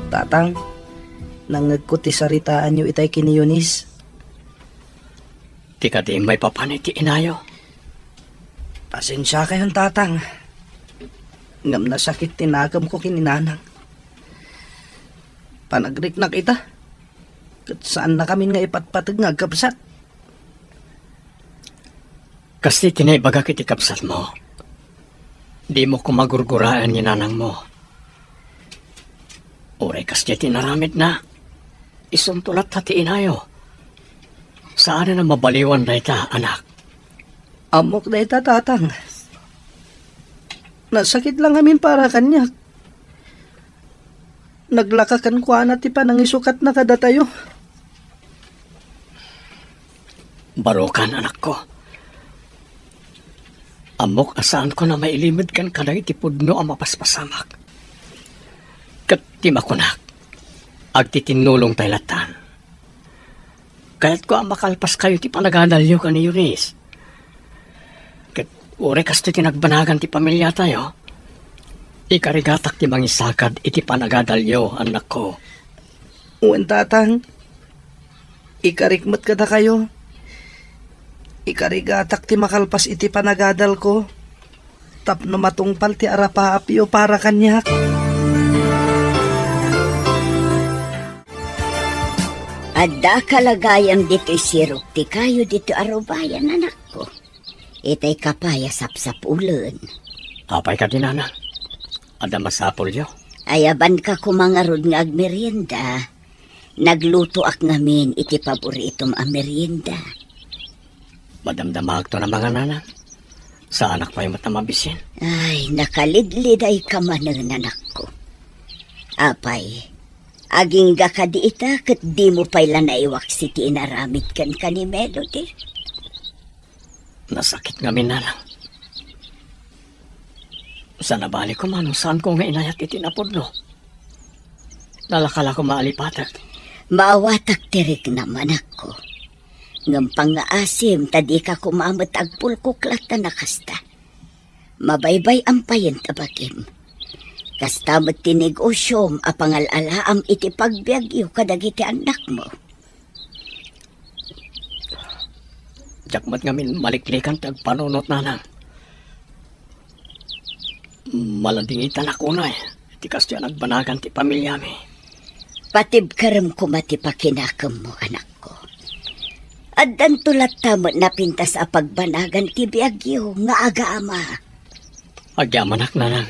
Tatang, nangngegko ti saritaanyo itay ken ni Eunice. Ti kadi maipapan iti inayo. Pasensiakayon, Tatang. Ngem nasakit ti nakemko ken ni Nanang. Panagriknak ita, ket saannakamin nga ipatpateg nga agkabsat. Kas ti naibagak iti kabsatmo, dimo koma gurguraen ni nanangmo. Uray kasdiay ti inaramidna, isunto latta ti inayo. Saanen a mabaliwan dayta, anak. Ammok dayta, Tatang. Nasakit la ngamin para kaniak. Naglaka kenkuana ti panangisukatna kadatayo. Barokan, anakko. Ammok a saanko a mailimed ken kadagiti pudno a mapaspasamak. Ket ti makunak, agtitinnulongtay lattan. Kayatko a makalpaskayo ti panagadalyo ken ni Eunice. Ket uray kastoy ti nagbanagan ti pamiliatayo, ikarigatak ti mangisagad iti panagadalyo, annakko. Wen, Tatang. Ikarik met kadakayo. Ikarigatak ti makalpas iti panagadalko tapno matungpal ti arapaapyo para kaniak. Adda kalagayam ditoy sirok ti kayo ditoy arubayan, anakko. Itay kapay a sapsapulen. Apay kadi, nana? Adda masapulyo? Ayabanka koma ngarud nga agmerienda. Naglutoak ngamin iti paboritom a merienda. Madamdamaakto na mangan, nanang. Saanak pay met a mabisin. Ay, nakalidlidayka manen, anakko. Apay, agingga kadi ita ket dimo pay la naiwaksi ti inaramid kenka ni Melody? Nasakit ngamin, nanang. Saan a bali koma no saanko nga inayat iti napudno. Nalaka la koma a lipatek. Maawatak ti riknam, anakko. Ngem pangngaasim ta dika koma met agpulkok latta a kasta. Mabaybay-am payen ta bagim. Kasta met ti negosiom a pangal-alaam iti pagbiagyo kadagiti annakmo. Diak met ngamin maliklikan ti agpanunot, nanang. Maladingitanak unay ti kastoy a nagbanagan ti pamiliami. Patibkerem koma ti pakinakemmo, anakko. Addanto latta met napintas a pagbanagan ti biagyo nga agaama. Agyamanak, nanang.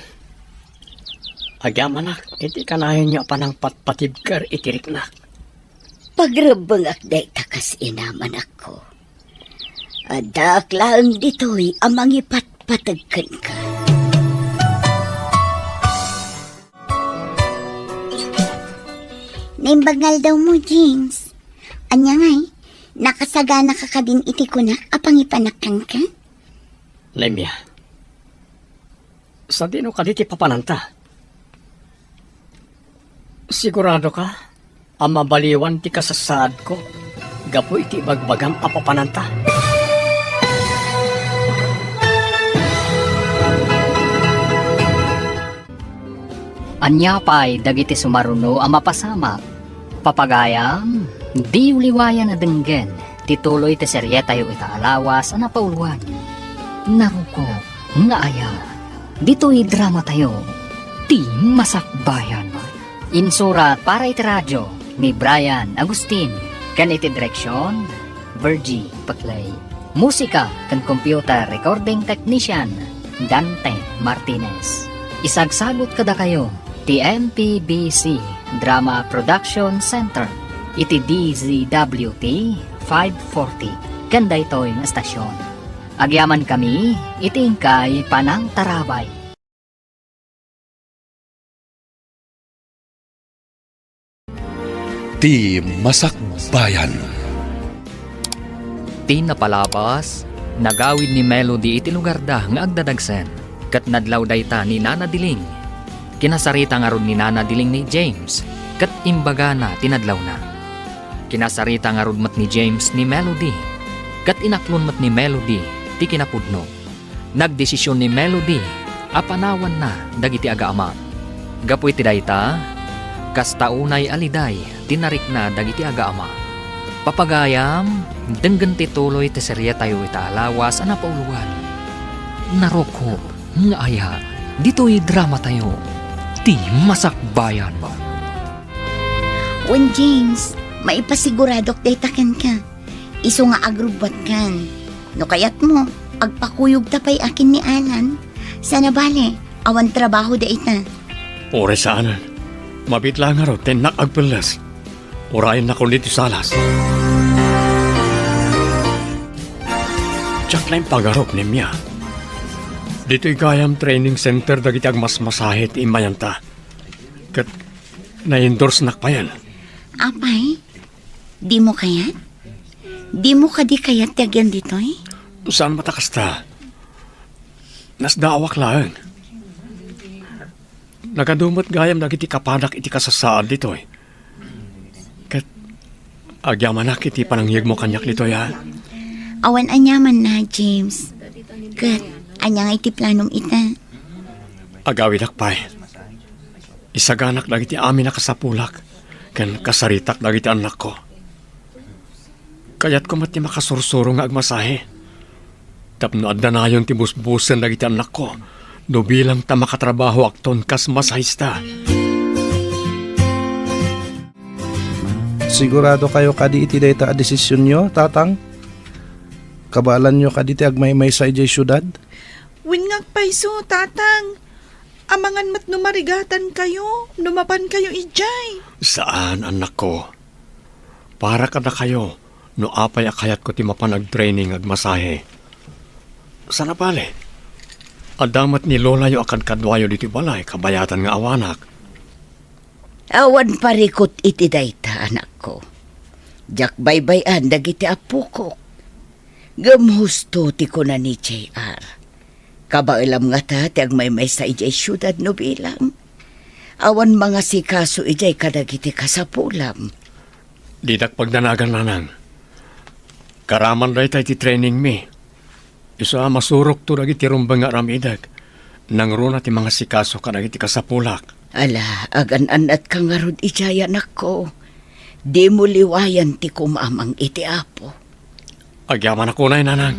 Agyamanak iti kanayon a panangpatpatibker iti riknak. Pagrebbengak dayta kas inam, anakko. Addaak laeng ditoy a mangipatpateg kenka. Naimbag nga aldawmo, James. Ania ngay, nakasaganaka kadin iti kunak a pangipanak kenka? Lemia, sadino kadi ti papananta? Siguradoka a mabaliwan ti kasasaadko gapu iti ibagbagam a papananta? Ania pay dagiti sumaruno a mapasamak? Papagayam, diyo liwayan a denggen ti tuloy ti serietayo ita a lawas a napauluan. Narukop nga aya. Ditoy dramatayo, Ti Masakbayan. Insurat para iti radio ni Brian Agustin ken iti direksion, Virgie Paclay. Musika ken computer recording technician, Dante Martinez. Isagsagut kadakayo ti M P B C Drama Production Center iti D Z W T five forty ken daytoy nga estasion. Agyamankami iti inkay panangtarabay. Ti Masakbayan. Ti napalabas, nagawid ni Melody iti lugarda nga agdadagsen, ket nadlaw dayta ni Nana Diling. Kinasarita ngarud ni Nana Diling ni James, ket imbagana ti nadlawna. Kinasarita ngarud met ni James ni Melody, ket inaklon met ni Melody ti kinapudno. Nagdesision ni Melody a panawanna dagiti agaama. Gapu iti dayta, kasta unay a liday ti narikna dagiti agaama. Papagayam, denggen ti tuloy ti serietayo ita a lawas a napauluan. Narukop nga aya ditoy dramatayo, Ti Masakbayan. Wen, James, maipasiguradok dayta kenka. Isu nga agrubbuatkan. No kayatmo, agpakuyogta pay akin ni Alan. Saan a bale, awan trabaho dayta. Uray saanen. Mabiit laeng ngarud ti innak agpelles. Urayennakon ditoy salas. Diak la impagarup, Nemia. Ditoy gayam training center dagiti agmasmasahe ti immayanta. Ket na-endorsenak payen. Apay? Dimo kayat? Dimo kadi kayat ti agyan ditoy? Saan met a kasta. Nasdaawak laeng. Nagadu met gayam dagiti kapadak iti kasasaad ditoy. Ket agyamanak iti panangiyegmo kaniak ditoy, a? Awan aniamanna, James. Ket ania nga iti planom ita? Agawidak pay. Isaganak dagiti amin a kasapulak ken kasaritak dagiti annakko. Kayatko met ti makasursuro nga agmasahe tapno addanayon ti busbusen dagiti annakko no bilang ta makatrabahoakton kas masahista. Siguradokayo kadi iti dayta a desisionyo, Tatang? Kabaelanyo kadi ti agmaymaysa idiay siudad? Wen nga agpayso, Tatang. Amangan met no marigatankayo, no mapankayo idiay. Saan, annakko. Para kadakayo, no apay a kayatko ti mapan agtraining agmasahe. Sana bale, adda met ni lolayo a kadkaduayo ditoy balay, kabayatan nga awanak. Awan parikut iti dayta, anakko. Diak baybay-an dagiti appokok. Ngem husto ti kuna ni J R. Kabaelam ngata ti agmaymaysa idiay siudad no bilang. Awan mangasikaso idiay kadagiti kasapulam. Didak pagdanagan, nanang. Karaman dayta iti trainingmi. Isu a masurokto dagiti rumbeng nga aramidek. Nangruna ti mangasikaso kadagiti kasapulak. Ala, agan-annatka ngarud idiay, anakko. Dimo liwayan ti kumamang iti Apo. Agyamanak unay, nanang.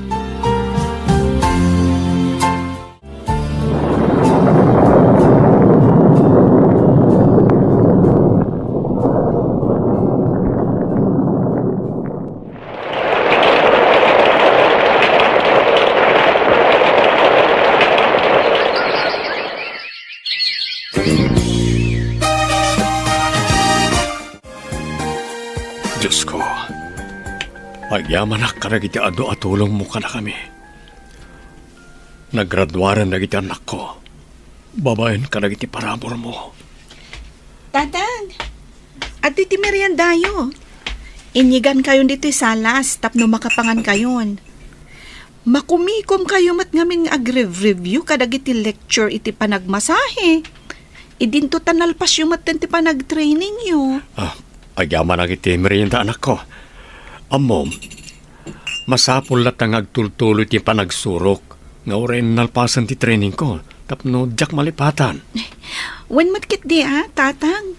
Diosko, agyamanak kadagiti adu a tulongmo kadakami. Nagraduaren dagiti annakko babaen kadagiti paraburmo. Tatang, adtoy ti meriendayo. Inyigankayon ditoy salas tapno makapangankayon. Makumikomkayo met ngamin nga agrev-review kadagiti lecture iti panagmasahe. Idinto ta nalpasyo metten ti panagtrainingyo. Ah, agyamanak iti merienda, anakko. Ammom, masapul latta nga agtultuloy ti panagsurok nga uray nalpasen ti trainingko tapno diak malipatan. Wen met ketdi a, Tatang.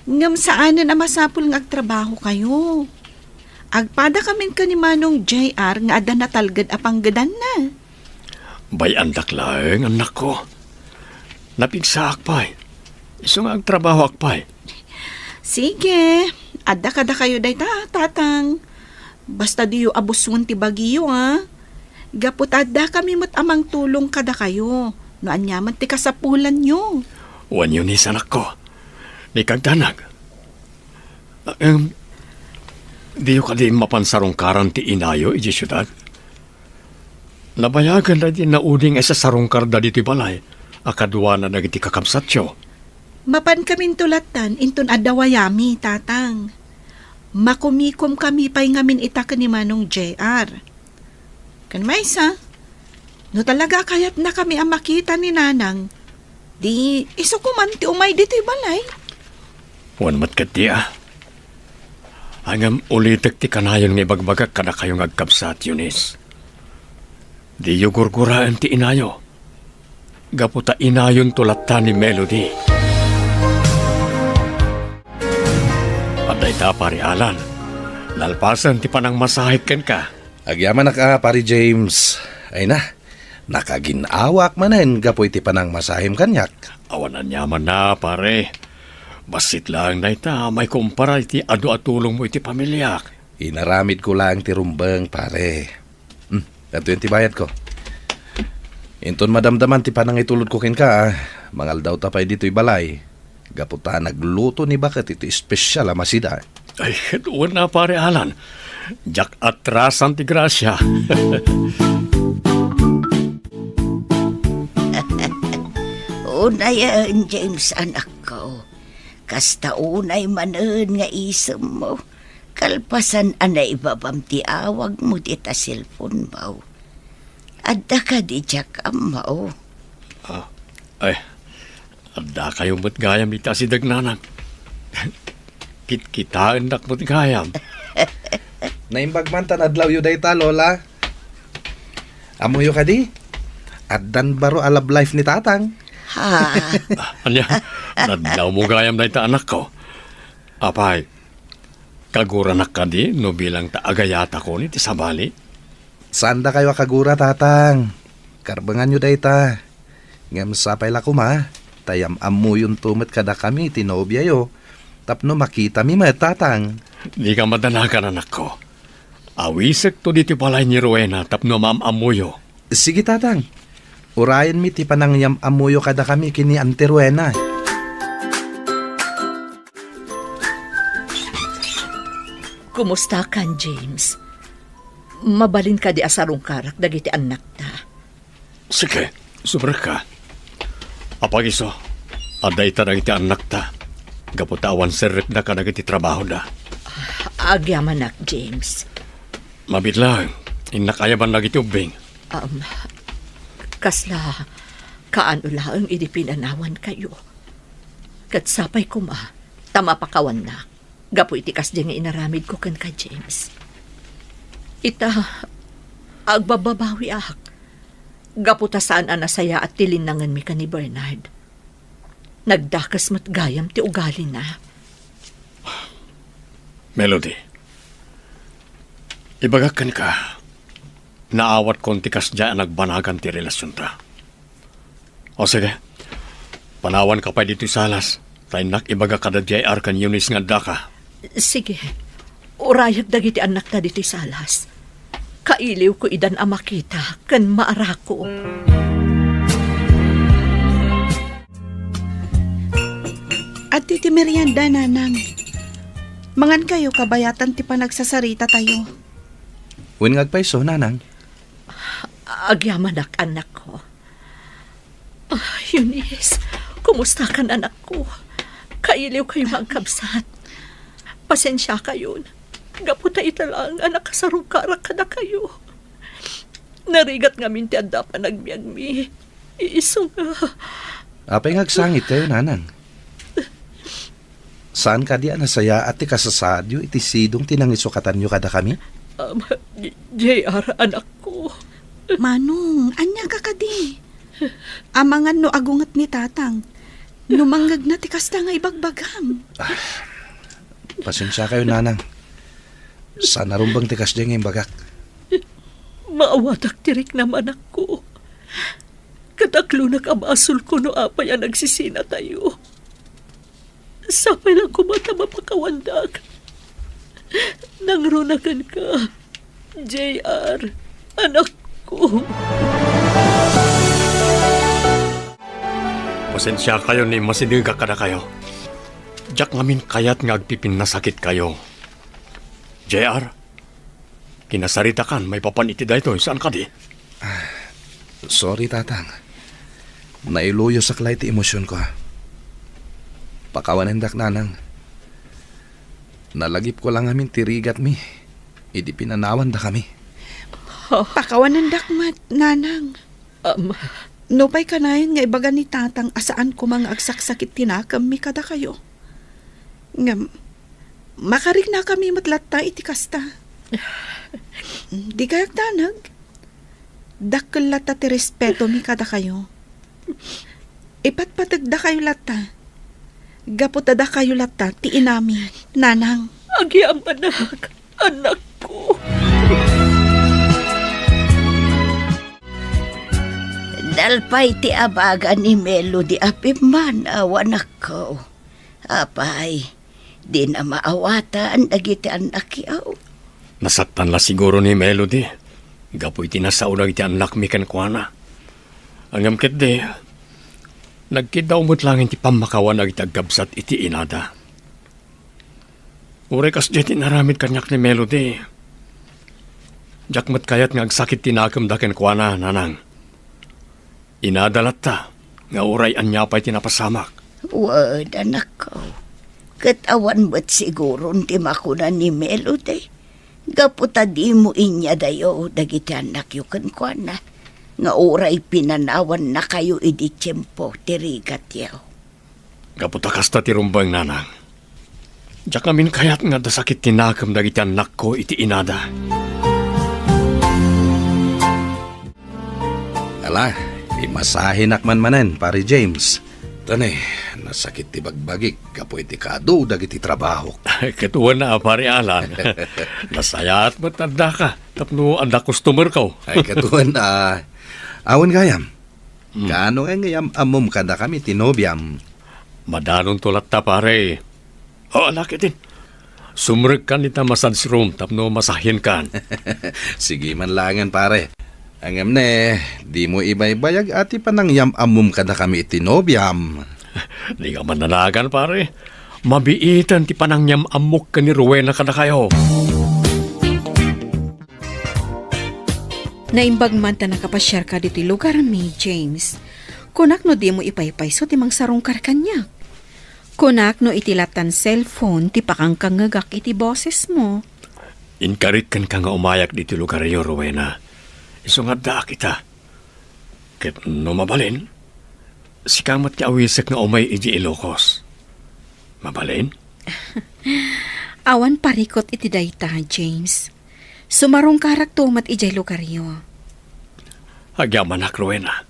Ngem saanen a masapul nga agtrabahokayo. Agpadakamin ken ni Manong J R nga adda natalged a panggedanna. Bay-andak laeng, annakko. Napigsaak pay. Isu nga agtrabahoak pay. Sige, adda kadakayo dayta, Tatang. Basta diyo abusuen ti bagiyo, a. Gapu ta addakami met a mangtulong kadakayo, no aniaman ti kasapulanyo. Wen, Eunice, anakko. Ni kagdanag. Em, diyo kadi mapan sarungkaran ti inayo idiay siudad? Nabayagan dagiti naudi nga isasarungkarda ditoy balay a kaduana dagiti kakabsatyo. Mapankaminto lattan inton adda wayami, Tatang. Makumikomkami pay ngamin ita ken ni Manong J R. Ken maysa, no talaga kayatnakami a makita ni Nanang, di isu koman ti umay ditoy balay. Wen met ketdi a. Ngem ulitek ti kanayon nga ibagbagak kadakayo nga agkabsat, Eunice. Diyo gurguraen ti inayo. Gapu ta inayonto latta ni Melody. Adda ita, Pare Alan. Nalpasen ti panangmasahek kenka. Agyamanak a, Pare James. Ay na, nakagin-awaak manen gapu iti panangmasahem kaniak. Awan aniamanna, pare. Bassit laeng dayta, maikumpara iti adu a tulongmo iti pamiliak. Inaramidko laeng ti rumbeng, pare. Hmm, adtoyen ti bayadko. Inton madamdaman ti panangitulodko kenka, a, mangaldawta pay ditoy balay. Gapu ta nagluto ni baket iti espesial a masida. Ay, ket wen a, Pare Alan. Diak atrasan ti grasia. Unayen, James, anakko. Kasta unay manen nga isemmo. Kalpasan a naibabam ti awagmo dita cellphone-mo. Adda kadi diak ammo? Ah, ay, addakayo met gayam iti asideg, nanang. Kitkitaendak met gayam. Naimbag man ta nadlawyo dayta, Lola. Ammoyo kadi? Addan baro a love life ni Tatang. Ha? Ania, nadlawmo gayam dayta, anakko. Apay, kaguranak kadi no bilang ta agayatakon iti sabali? Saandakayo a kagura, Tatang. Karbenganyo dayta. Ngem sapay la koma, ta yam-ammoyonto met kadakami ti nobiayo, tapno makitami met, Tatang. Dika madanagan, anakko. Awisekto ditoy balay ni Rowena tapno maam-ammoyo. Sige, Tatang. Urayenmi ti panangiyam-ammoyo kadakami ken ni Auntie Rowena. Kumustakan, James? Mabalin kadi a sarungkarak dagiti annakta? Sige, sumrekka. Apay isu, adda ita dagiti annakta, gapu ta awan serrekda kadagiti trabahoda. Agyamanak, James. Mabiit laeng, innak ayaban dagiti ubbing. Um, kasla kaano laeng idi pinanawankayo. Ket sapay koma ta mapakawannak gapu iti kasdi nga inaramidko kenka, James. Ita, agbabbabawiak gapu ta saan a nasayaat ti linnangenmi ken ni Bernard. Nagdakes met gayam ti ugalina. Melody, ibagak kenka, naawatkon ti kasdiay a nagbanagan ti relasionta. O sige, panawanka pay ditoy salas, ta innak ibaga kada J R ken Eunice nga addaka. Sige, urayak dagiti annakta ditoy salas. Kailiwko idan a makita ken maarako. Adda ti merienda, Nanang. Mangankayo kabayatan ti panagsasarita tayo. Wen nga agpayso, Nanang? Agyamanak, annakko. Ah, Eunice, kumustakan, anakko? Kailiwkayo nga agkabsat. Pasensiakayon, gapu ta ita laeng a nakasarungkarak kadakayo. Narigat ngamin ti adda panagbiagmi. Isu nga. Apay nga agsangitkayo, Nanang? Saan kadi a nasayaat ti kasasaadyo iti sidong ti nangisukatanyo kadakami? Um, J R, anakko. Manong, ania ka kadi? Amangan no agunget ni Tatang no mangngegna ti kasta nga ibagbagam. Ah, pasensiakayo, Nanang. Saan a rumbeng ti kasdiay nga imbagak. Maawatak ti riknam, anakko. Ket aklonak a basolko no apay a nagsisinatayo. Sapay la koma ta mapakawandak. Nangruna kenka, J R, anakko. Pasensiakayo no immasidegak kadakayo. Diak ngamin kayat nga agpipinnasakitkayo. J R, kinasaritakan maipapan iti daytoy, saan kadi? Ah, sorry, Tatang. Nailuyosak la iti emosionko. Pakawanendak, Nanang. Nalagipko la ngamin ti rigatmi idi pinanawandakami. Pakawanendak met, Nanang. Am. Nupay kanayon nga ibaga ni Tatang a saan koma nga agsaksakit ti nakemmi kadakayo. Ngem, makariknakami met latta iti kasta. Dikay agdanag. Dakkel latta ti respetomi kadakayo. Ipatpategdakayo latta. Gapu ta dakayo latta ti inami, Nanang. Agyamanak, anakko. Nalpay ti abaga ni Melody a pimmanaw, anakko. Apay, dina maawatan dagiti annakyo? Nasaktan la siguro ni Melody gapu iti nasao dagiti annakmi kenkuana. Ngem ketdi, nagkiddaw met laeng ti pammakawan dagiti agkabsat iti inada. Uray kasdiay ti inaramid kaniak ni Melody, diak met kayat nga agsakit ti nakemda kenkuana, Nanang. Inada latta nga uray ania pay ti napasamak. Wen, anakko. Ket awan met siguron ti makuna ni Melody, gapu ta dimo inyadayo dagiti annakyo kenkuana, nga uray pinanawannakayo idi tiempo ti rigatyo. Gapu ta kasta ti rumbeng, Nanang. Diak ngamin kayat nga adda sakit ti nakem dagiti annakko iti inada. Ala, imasahinak man manen, Pare James. Tani, nasakit ti bagbagik gapu iti kaadu dagiti trabahok. Ket wen a, Pare Alan. Nasayaat met addaka tapno adda customerko. Ay, ket wen a, awan gayam. Hmm. Kaano ngay nga iyam-ammom kadakami ti nobiam? Madanonto latta, pare. O, ala ketdin. Sumrekkan ita massage room tapno masahenkan. Sige man laengen, pare. Ngem ne, dimo ibaybayag a ti panangyam-ammom kadakami iti nobiam. Di ka mananagan, pare. Mabiiten ti panangyam-ammok ken ni Rowena kadakayo. Naimbag man ta nakapasiarka ditoy lugarmi, James. Kunak no dimo ipaypayso ti mangsarungkar kaniak. Kunak no iti latan cellphone ti pakangkangngegak iti bosesmo. Inkarit kenka nga umayak ditoy lugaryo, Rowena. Isu nga addaak ita. Ket no mabalin, sika met ti awisek nga umay idiay Ilocos. Mabalin? Awan parikut iti dayta, James. Sumarungkarakto met idiay lugaryo. Agyamanak, Rowena.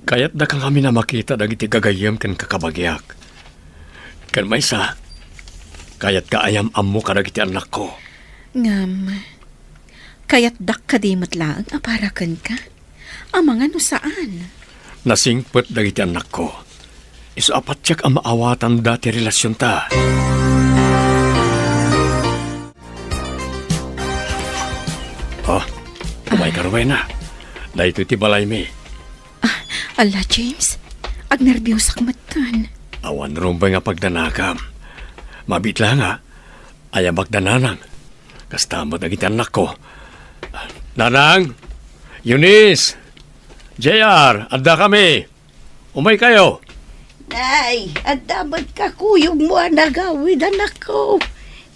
Kayatdaka ngamin a makita dagiti gagayyem ken kakabagiak. Ken maysa, kayatka a yam-ammo kadagiti annakko. Ngem, kayatdak kadi met laeng a para kenka? Amangan no saan? Nasingpet dagiti annakko. Isu a patiek a maawatanda ti relasionta. Oh, umayka, Rowena. Daytoy ti balaymi. Ah, ala, James. Agnerbiosak metten. Awan rumbeng a pagdanakam. Mabiit la nga, ayamak da Nanang. Kasta met dagiti annakko. Nanang! Eunice! J R, addakami! Umaykayo! Nay, adda met kakuyogmo a nagawid, anakko.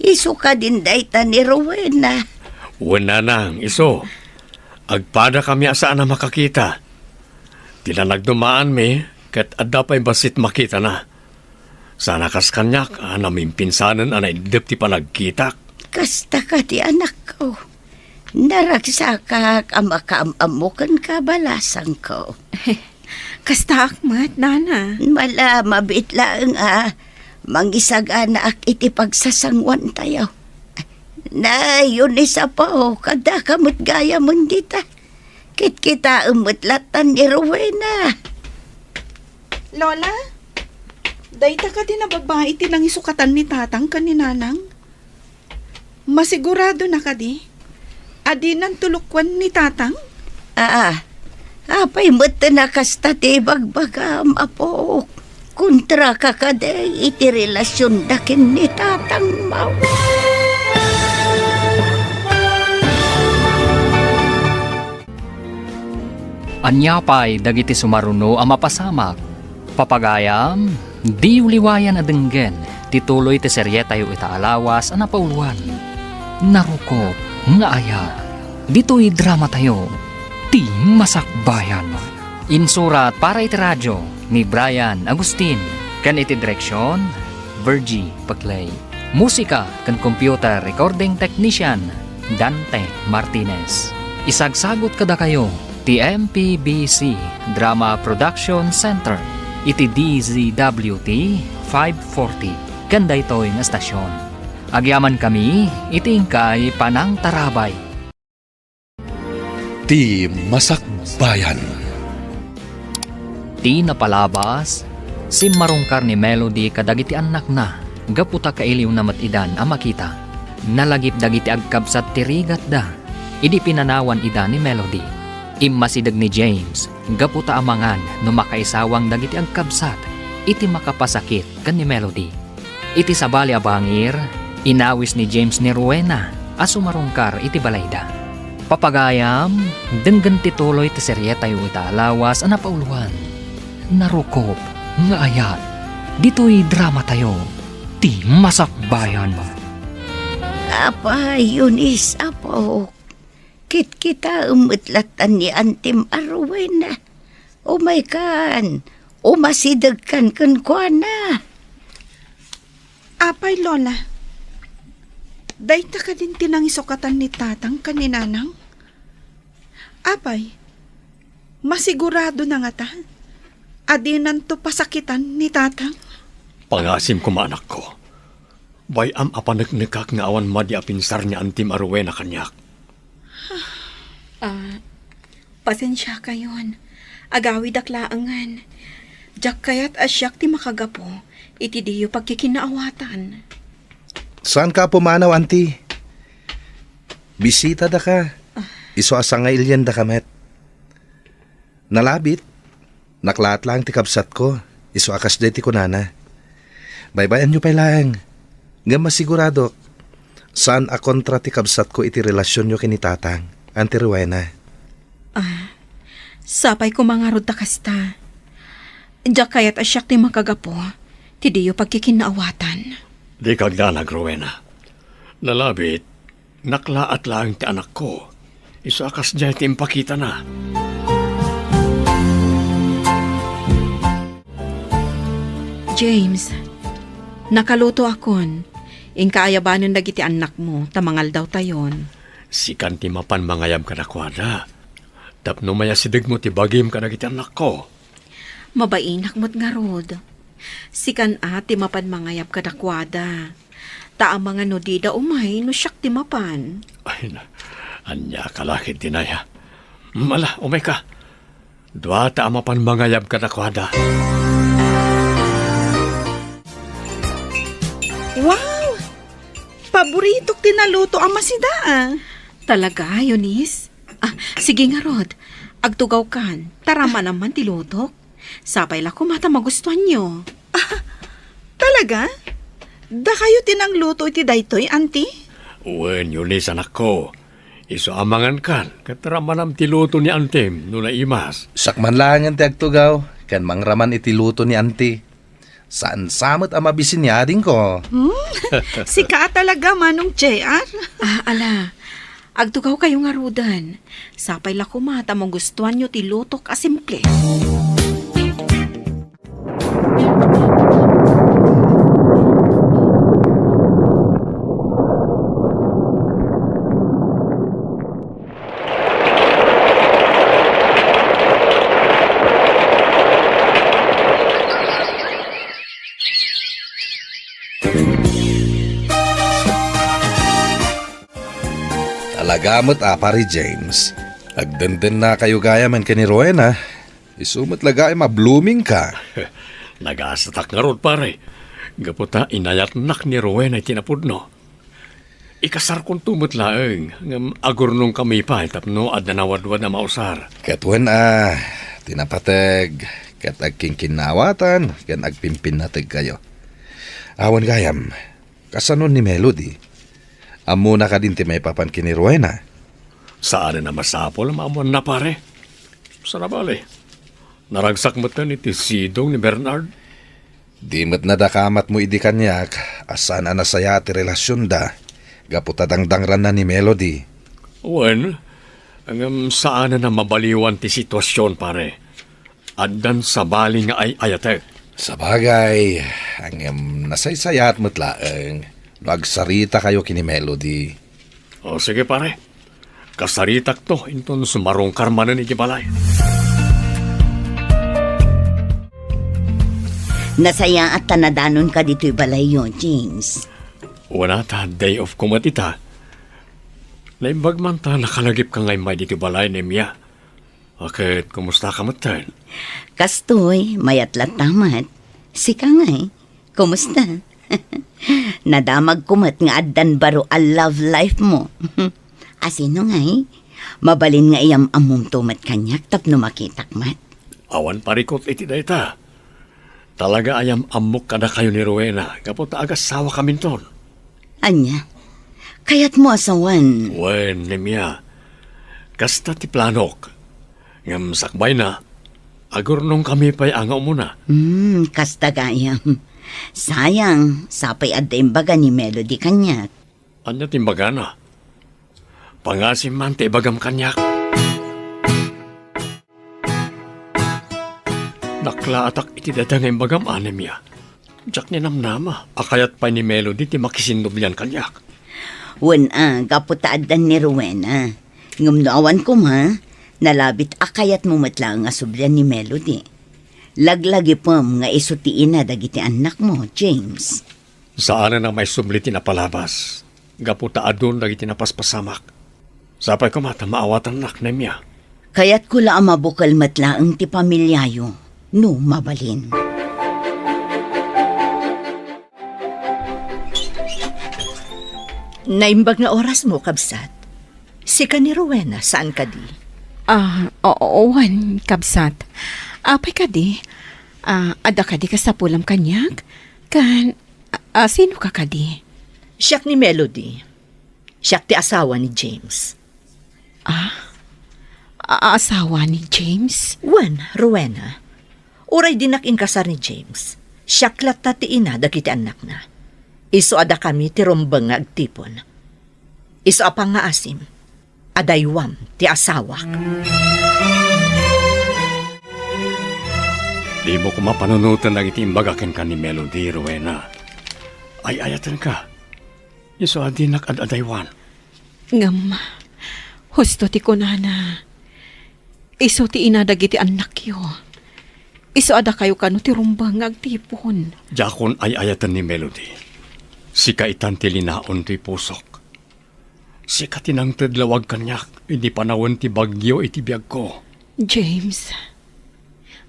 Isu kadin dayta ni Rowena. Wen, Nanang, isu. Agpadakami a saan a makakita. Ti nanagdumaanmi, ket adda pay bassit makitana. Sana kas kaniak a namimpinsanen a naiddep ti panagkitak. Kasta kadi, anakko. Naragsakak a makaam-ammo kenka, balasangko. Kastaak met, Nana. Mala, mabiit laeng a mangisaganaak iti pagsasanguantayo. Nay, Eunice, apo, addaka met gayamen dita. Kitkitaem met lattan ni Rowena. Lola, dayta kadi a babai ti nangisukatan ni Tatang ken ni Nanang? Masiguradona kadi a dinan tulukwan ni Tatang? Aa, apay met a kasta ti ibagbagam, apok? Kontraka kadi iti relasionda ken ni Tatangmo? Ania pay dagiti sumaruno a mapasamak? Papagayam, diyo liwayan a denggen ti tuloy ti serietayo ita a lawas a napauluan, Narukop nga Ayat. Ditoy dramatayo, Ti Masakbayan. Insurat para iti radio ni Brian Agustin, ken iti direksion, Virgie Paclay. Musika ken computer recording technician, Dante Martinez. Isagsagut kadakayo ti M P B C Drama Production Center iti D Z W T five forty ken daytoy nga estasion. Agyamankami iti inkay panangtarabay. Ti Masakbayan. Ti napalabas, simmarungkar ni Melody kadagiti annakna gapu ta kailiwna met idan a makita. Nalagip dagiti agkabsat ti rigatda idi pinanawan ida ni Melody. Immasideg ni James gapu ta amangan no makaisawang dagiti agkabsat iti makapasakit ken ni Melody. Iti sabali a bangir, inawis ni James ni Rowena a sumarungkar iti balayda. Papagayam, denggen ti tuloy ti serietayo ita a lawas a napauluan, Narukop nga Ayat. Ditoy dramatayo, Ti Masakbayan. Apay, Eunice, apok. Kitkitaem met lattan ni Antim a Rowena. Umaykan, umasidegkan kenkuana. Apay, Lola, dayta kadin ti nangisukatan ni Tatang ken ni Nanang? Apay, masiguradona ngata a dinanto pasakitan ni Tatang? Pangasim koma, anakko. Bay-am a paneknekak nga awan madi a pinsar ni Antim a Rowena kaniak. Ah, pasensiakayon. Agawidak laengen. Diak kayat a siak ti makagapu iti diyo pagkikinaawatan. Saanka a pumanaw, Anti. Bisitadaka. Ah. Isu a sangailiandaka met. Nalabit, naklaat laeng ti kabsatko, isu a kasdiay ti kunana. Baybay-anyo pay laeng, ngem masiguradok, saan a kontra ti kabsatko iti relasionyo ken ni Tatang, Auntie Rowena. Ah, sapay koma ngarud ta kasta. Diak kayat a siak ti makagapu ti diyo pagkikinnaawatan. Dika agdanag, Rowena. Nalabit, naklaat laeng ti anakko. Isu a kasdiay ti impakitana. James, nakalutoakon. Inka ayabanen dagiti annakmo ta mangaldawtayon. Sikan ti mapan mangayab kadakuada. Tapno mayasidegmo ti bagim kadagiti annakko. Mabainak met ngarud. Sikan a ti mapan mangayab kadakuada. Ta amangan no dida umay no siak ti mapan. Ay, na, ania ka la ket dinaya. Mala, umayka. Duata a mapan mangayab kadakuada. Wow! Paboritok ti naluto a masida, ah. Talaga, Eunice? Ah, sige ngarud. Agtugawkan, ta ramanam man ti lutok. Sapay la koma ta magustuanyo. Ah, talaga? Dakayo ti nangluto iti daytoy, Auntie? Wen, Eunice, anakko. Isu a mangankan, ket ramanam ti luto ni Auntiem no naimas. Siak man laengen ti agtugaw, ken mangraman iti luto ni Auntie. Saan sa met a mabisin ni adingko. Hmm? Sika a talaga, Manong J R? Ah, ala. Agtugawkayo ngaruden. Sapay la koma ta magustuanyo ti lutok a simple. Talaga met a, Pare James. Agdendennakayo gayam ken ni Rowena. Isu met la gayam a bloomingka. Nagasatak ngarud, pare. Gapu ta inayatnak ni Rowena iti napudno. Ikasarkonto met laeng, ngem agurnongkami pay tapno adda nawadwad a mausar. Ket wen a, ti napateg, ket agkinkinnaawatan, ken agpimpinnategkayo. Awan gayam, kasano ni Melody? Ammona kadin ti maipapan ken ni Rowena? Saanen a masapul a maammoanna, pare. Sana bale, naragsak metten iti sidong ni Bernard. Di met nadakamatmo idi kaniak a saan a nasayaat ti relasionda gapu ta dangdangranna ni Melody. Wen, ngem saanen a mabaliwan ti situasion, pare. Addan sabali nga ay-ayatek. Sabagay, ngem nasaysayaat met laeng no agsaritakayo ken ni Melody. O, sige, pare. Kasaritakto inton sumarungkar manen iti balay. Nasayaat ta nadanonka ditoy balayyo, James. Wen a ta, day off ko met ita. Naimbag man ta nakalagipka nga immay ditoy balay, Nemia. A ket, kumustaka metten? Kastoy, mayat latta met. Sika ngay, kumusta? Nadamagko met nga addan baro a love life mo. Asino ngay? Mabalin nga iyam-ammomto met kaniak tapno makitak met. Awan parikut iti dayta. Talaga a yam-ammok kadakayo ni Rowena gapu ta agassawakaminton. Ania? Kayatmo a sawen? Wen, Nemia. Kasta ti planok. Ngem sakbayna, agurnongkami pay a nga umuna. Hmm, kasta gayam. Sayang, sapay adda imbaga ni Melody kaniak. Ania ti imbagana? Pangasim man ti ibagam kaniak. Naklaatak iti dayta nga imbagam, Nemia. Diak ninamnama a kayat pay ni Melody ti makisinnublian kaniak. Wen a, gapu ta addan ni Rowena. Ngem no awan koma, nalabit a kayatmo met laeng a sublian ni Melody. Laglagipem nga isu ti ina dagiti annakmo, James. Saanen a maisubli ti napalabas, gapu ta adun dagiti napaspasamak. Sapay koma ta maawatannak, Nemia. Kayatko la a mabukel met laeng ti pamiliayo, no mabalin. Naimbag nga orasmo, kabsat. Sika ni Rowena, saan kadi? Ah, oo, wen, kabsat. Apay kadi? Ah, adda kadi kasapulam kaniak? Ken, ah, ah, sino ka kadi? Siak ni Melody. Siak ti asawa ni James. Ah? A-, asawa ni James? Wen, Rowena. Uray dinak inkasar ni James, siak latta ti ina dagiti annakna. Isu a dakami ti rumbeng nga agtipon. Isu a pangngaasim, adaywam ti asawak. Dimo koma panunoten dagiti imbaga kenka ni Melody, Rowena. Ay-ayatenka. Isu a dinak ad-adaywan. Ngem, husto ti kunana, isu ti ina dagiti annakyo. Isu a dakayo kano ti rumbeng nga agtipon. Diakon ay-ayaten ni Melody. Sika itan ti linaon toy pusok. Sika ti nangted lawag kaniak idi panawen ti bagyo iti biagko. James,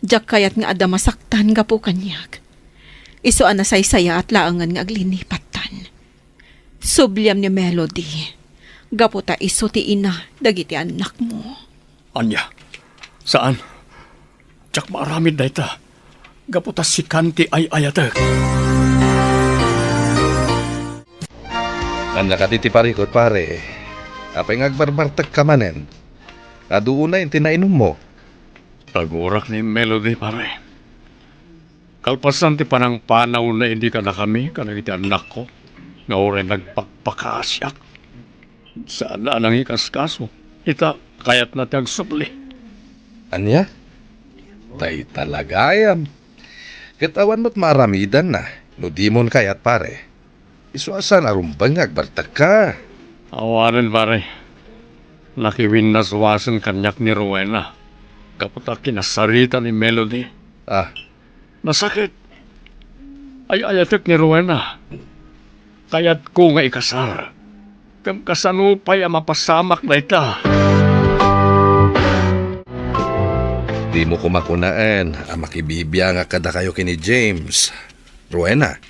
diak kayat nga adda masaktan gapu kaniak. Isu a nasaysayaat laengen nga aglinipattan. Subliam ni Melody, gapu ta isu ti ina dagiti annakmo. Ania? Saan. Diak maaramid dayta. Gapu ta sikan ti ay-ayatek. Ania kadi ti parikut, pare? Apay nga agbarbartekka manen? Adu unay ti nainummo? Nagurak ni Melody, pare. Kalpasan ti panangpanawna idi kadakami kadagiti annakko nga uray nagpakpakaasiak, saanna a nangikaskaso. Ita, kayatna ti agsubli. Ania? Dayta la gayam. Ket awan met maaramidanna no dimon kayat, pare. Isu a saan a rumbeng nga agbartekka. Awanen, pare. Nakiwinnaswasen kaniak ni Rowena gapu ta kinasarita ni Melody. Ah. Nasakit. Ay-ayatek ni Rowena. Kayatko nga ikasar. Ngem kasano pay a mapasamak dayta? Dimo koma kunaen a makibibiangak kadakayo ken ni James, Rowena.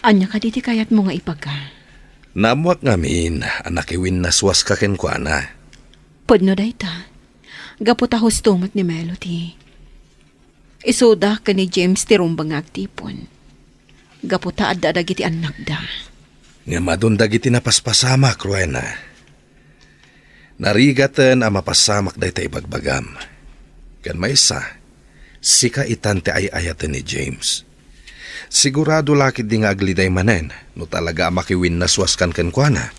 Ania kadi ti kayatmo nga ibaga? Naammoak ngamin a nakiwinnaswaska kenkuana. Pudno dayta. Gapu ta husto met ni Melody. Isuda ken ni James ti rumbeng nga agtipon. Gapu ta adda dagiti annakda. Ngem adun dagiti napaspasamak, Rowena. Narigaten a mapasamak dayta ibagbagam. Ken maysa, sika itan ti ay-ayaten ni James. Sigurado la ketdi nga agliday manen no talaga a makiwinnaswaskan kenkuana.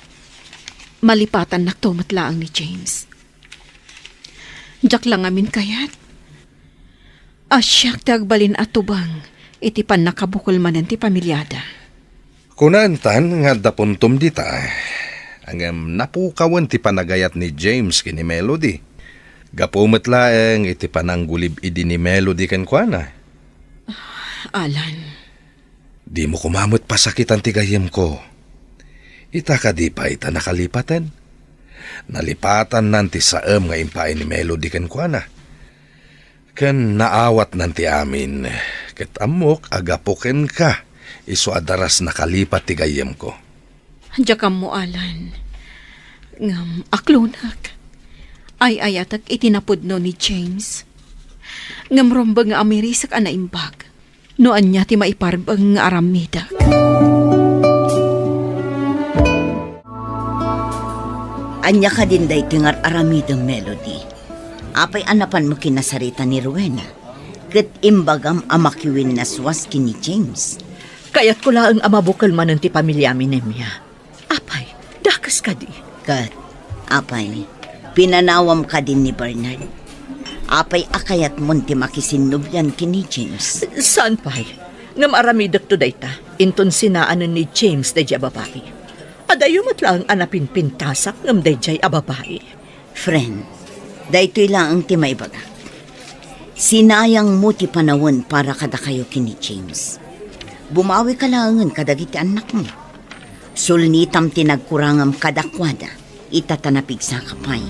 Malipatannakto met laeng ni James. Diak la ngamin kayat a siak ti agbalin a tubang iti pannakabukel manen ti pamiliada. Kunaentan nga adda puntom dita, ngem napukawen ti panagayat ni James ken ni Melody. Gapu met laeng iti pananggulib idi ni Melody kenkuana. Alan. Dimo koma met pasakitan ti gayyemko. Ita kadi pay ta nakalipaten? Nalipatannan ti saem nga impaay ni Melody kenkuana. Ken naawatnan ti amin, ket ammok a gapu kenka, isu a daras nakalipat ti gayyemko. Diak ammo, Alan. Ngem aklonek. Ay-ayatek iti napudno ni James. Ngem rumbeng nga amirisek a naimbag. No ania ti maiparbeng nga aramidek. Ania kadin daytoy nga ar-aramidem, Melody? Apay a napanmo kinasarita ni Rowena, ket imbagam a makiwinnaswas ken ni James? Kayatko laeng a mabukel manen ti pamiliami, Nemia. Apay, dakes kadi? Ket, apay, pinanawam kadin ni Bernard? Apay a kayatmon ti makisinnublian ken ni James? Saan pay. Ngem aramidekto dayta, inton sinaanen ni James daydiay a babai. Adayo met laeng a napinpintasak ngem daydiay a babai. Friend, daytoy laeng ti maibagak. Sinayangmo ti panawen para kadakayo ken ni James. Bumawika laengen kadagiti annakmo. Sulnitam ti nagkurangam kadakuada, ita ta napigsaka pay.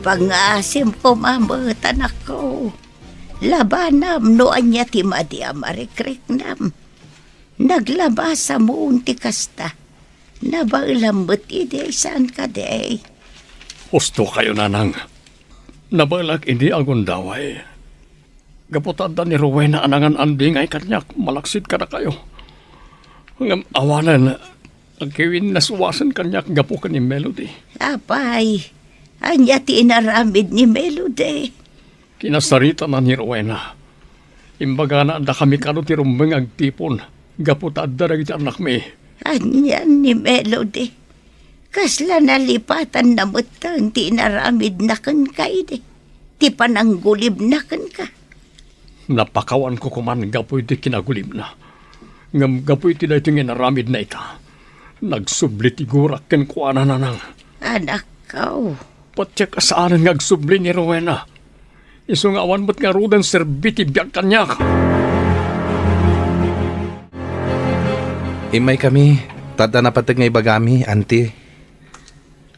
Pangngaasim koma met, anakko. Labanam no ania ti madi a marikriknam. Naglabasamon ti kasta. Nabaelam met idi, saan kadi? Husto kayo, Nanang. Nabaelak idi agundaway. Gapu ta adda ni Rowena a nangan-andingay kaniak malaksid kadakayo. Ngem awanen, nakiwinnaswasen kaniak gapu ken ni Melody. Apay, ania ti inaramid ni Melody? Kinasaritana ni Rowena. Imbagana a dakami kano ti rumbeng nga agtipon gapu ta adda dagiti annakmi. Anian ni Melody? Kasla nalipatanna metten ti inaramidna kenka idi, ti pananggulibna kenka. Napakawanko koman gapu iti kinagulibna. Ngem gapu iti daytoy nga inaramidna ita, nagsubli ti gurak kenkuana, Nanang. Anakko. Patiek a saanen nga agsubli ni Rowena. Isu nga awan met ngaruden serbi ti biag kaniak. Immaykami, ta adda napateg nga ibagami, Auntie.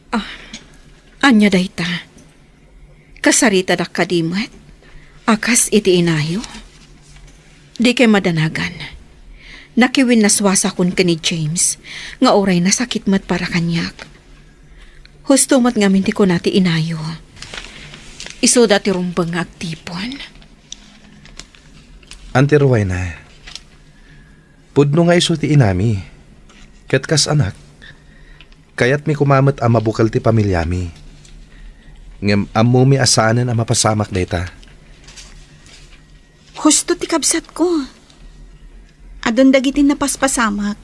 Ah, ania dayta? Kasaritadak kadi met a kas iti inayo? Dikay madanagan. Nakiwinnaswasakon ken ni James nga uray nasakit met para kaniak. Husto met ngamin ti kuna ti inayo. Isuda ti rumbeng nga agtipon. Auntie Rowena, pudno nga isu ti inami, ket kas anak, kayatmi koma met a mabukel ti pamiliami. Ngem ammomi a saanen a mapasamak dayta. Husto ti kabsatko. Adun dagiti napaspasamak.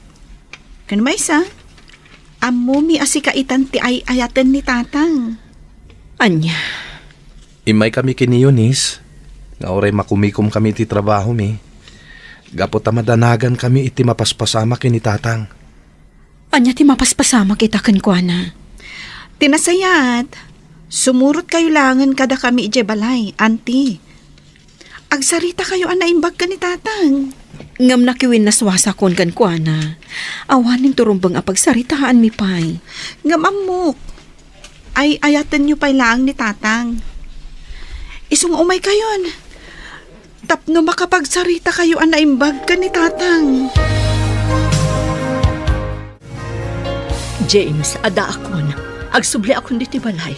Ken maysa, ammomi a sika itan ti ay-ayaten ni Tatang. Ania? Immaykami ken ni Eunice, nga uray makumikomkami iti trabahomi, gapu ta madanagankami iti mapaspasamak ken ni Tatang. Ania ti mapaspasamak ita kenkuana? Ti nasayaat, sumurotkayo laengen kadakami idiay balay, Auntie. Agsaritakayo a naimbag ken ni Tatang. Ngem nakiwinnaswasakon kenkuana. Awanen ti rumbeng a pagsaritaanmi pay. Ngem ammok, ay-ayatenyo pay laeng ni Tatang. Isu nga umaykayon, tapno makapagsaritakayo a naimbag ken ni Tatang. James, addaakon. Agsubliakon ditoy balay.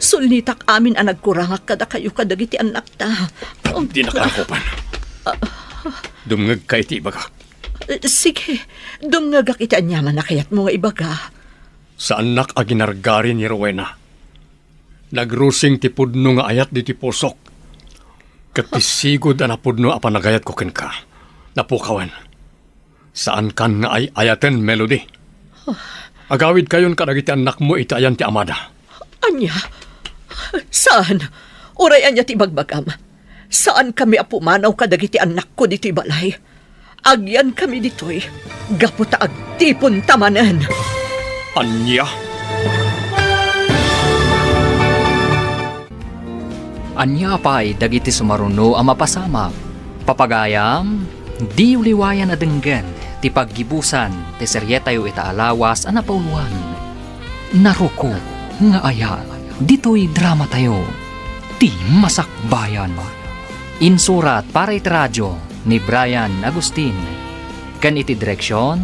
Sulnitak amin a nagkurangak kadakayo kadagiti annakta. Dinaka rakupan. Dumngegka iti ibagak. Sige, dumngegak iti aniaman a kayatmo nga ibaga. Saannak a ginargari ni Rowena. Nagrusing ti pudno nga ayat ditoy pusok. Ket ti sigud a napudno a panagayatko kenka, napukawen. Saankan nga ay-ayaten, Melody. Agawidkayon kadagiti annakmo iti ayan ti amada. Ania? Saan? Uray ania ti ibagbagam? Saankami a pumanaw kadagiti annakko ditoy balay. Agyankami ditoy gapu ta agtiponta manen. Ania? Ania pay dagiti sumaruno a mapasamak? Papagayam, diyo liwayan a denggen ti paggibusan ti serietayo ita a lawas a napauluan. Narukop nga ayat ditoy dramatayo, Ti Masakbayan. Insurat para iti radio ni Brian Agustin, ken iti direksion,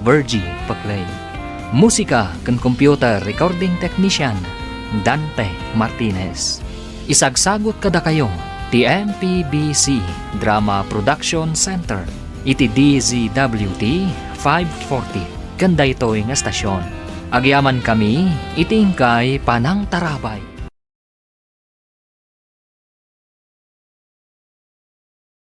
Virgie Paclay. Musika ken computer recording technician, Dante Martinez. Isagsagut kadakayo ti M P B C Drama Production Center iti D Z W T five forty ken daytoy nga estasion. Agyamankami iti inkay panangtarabay.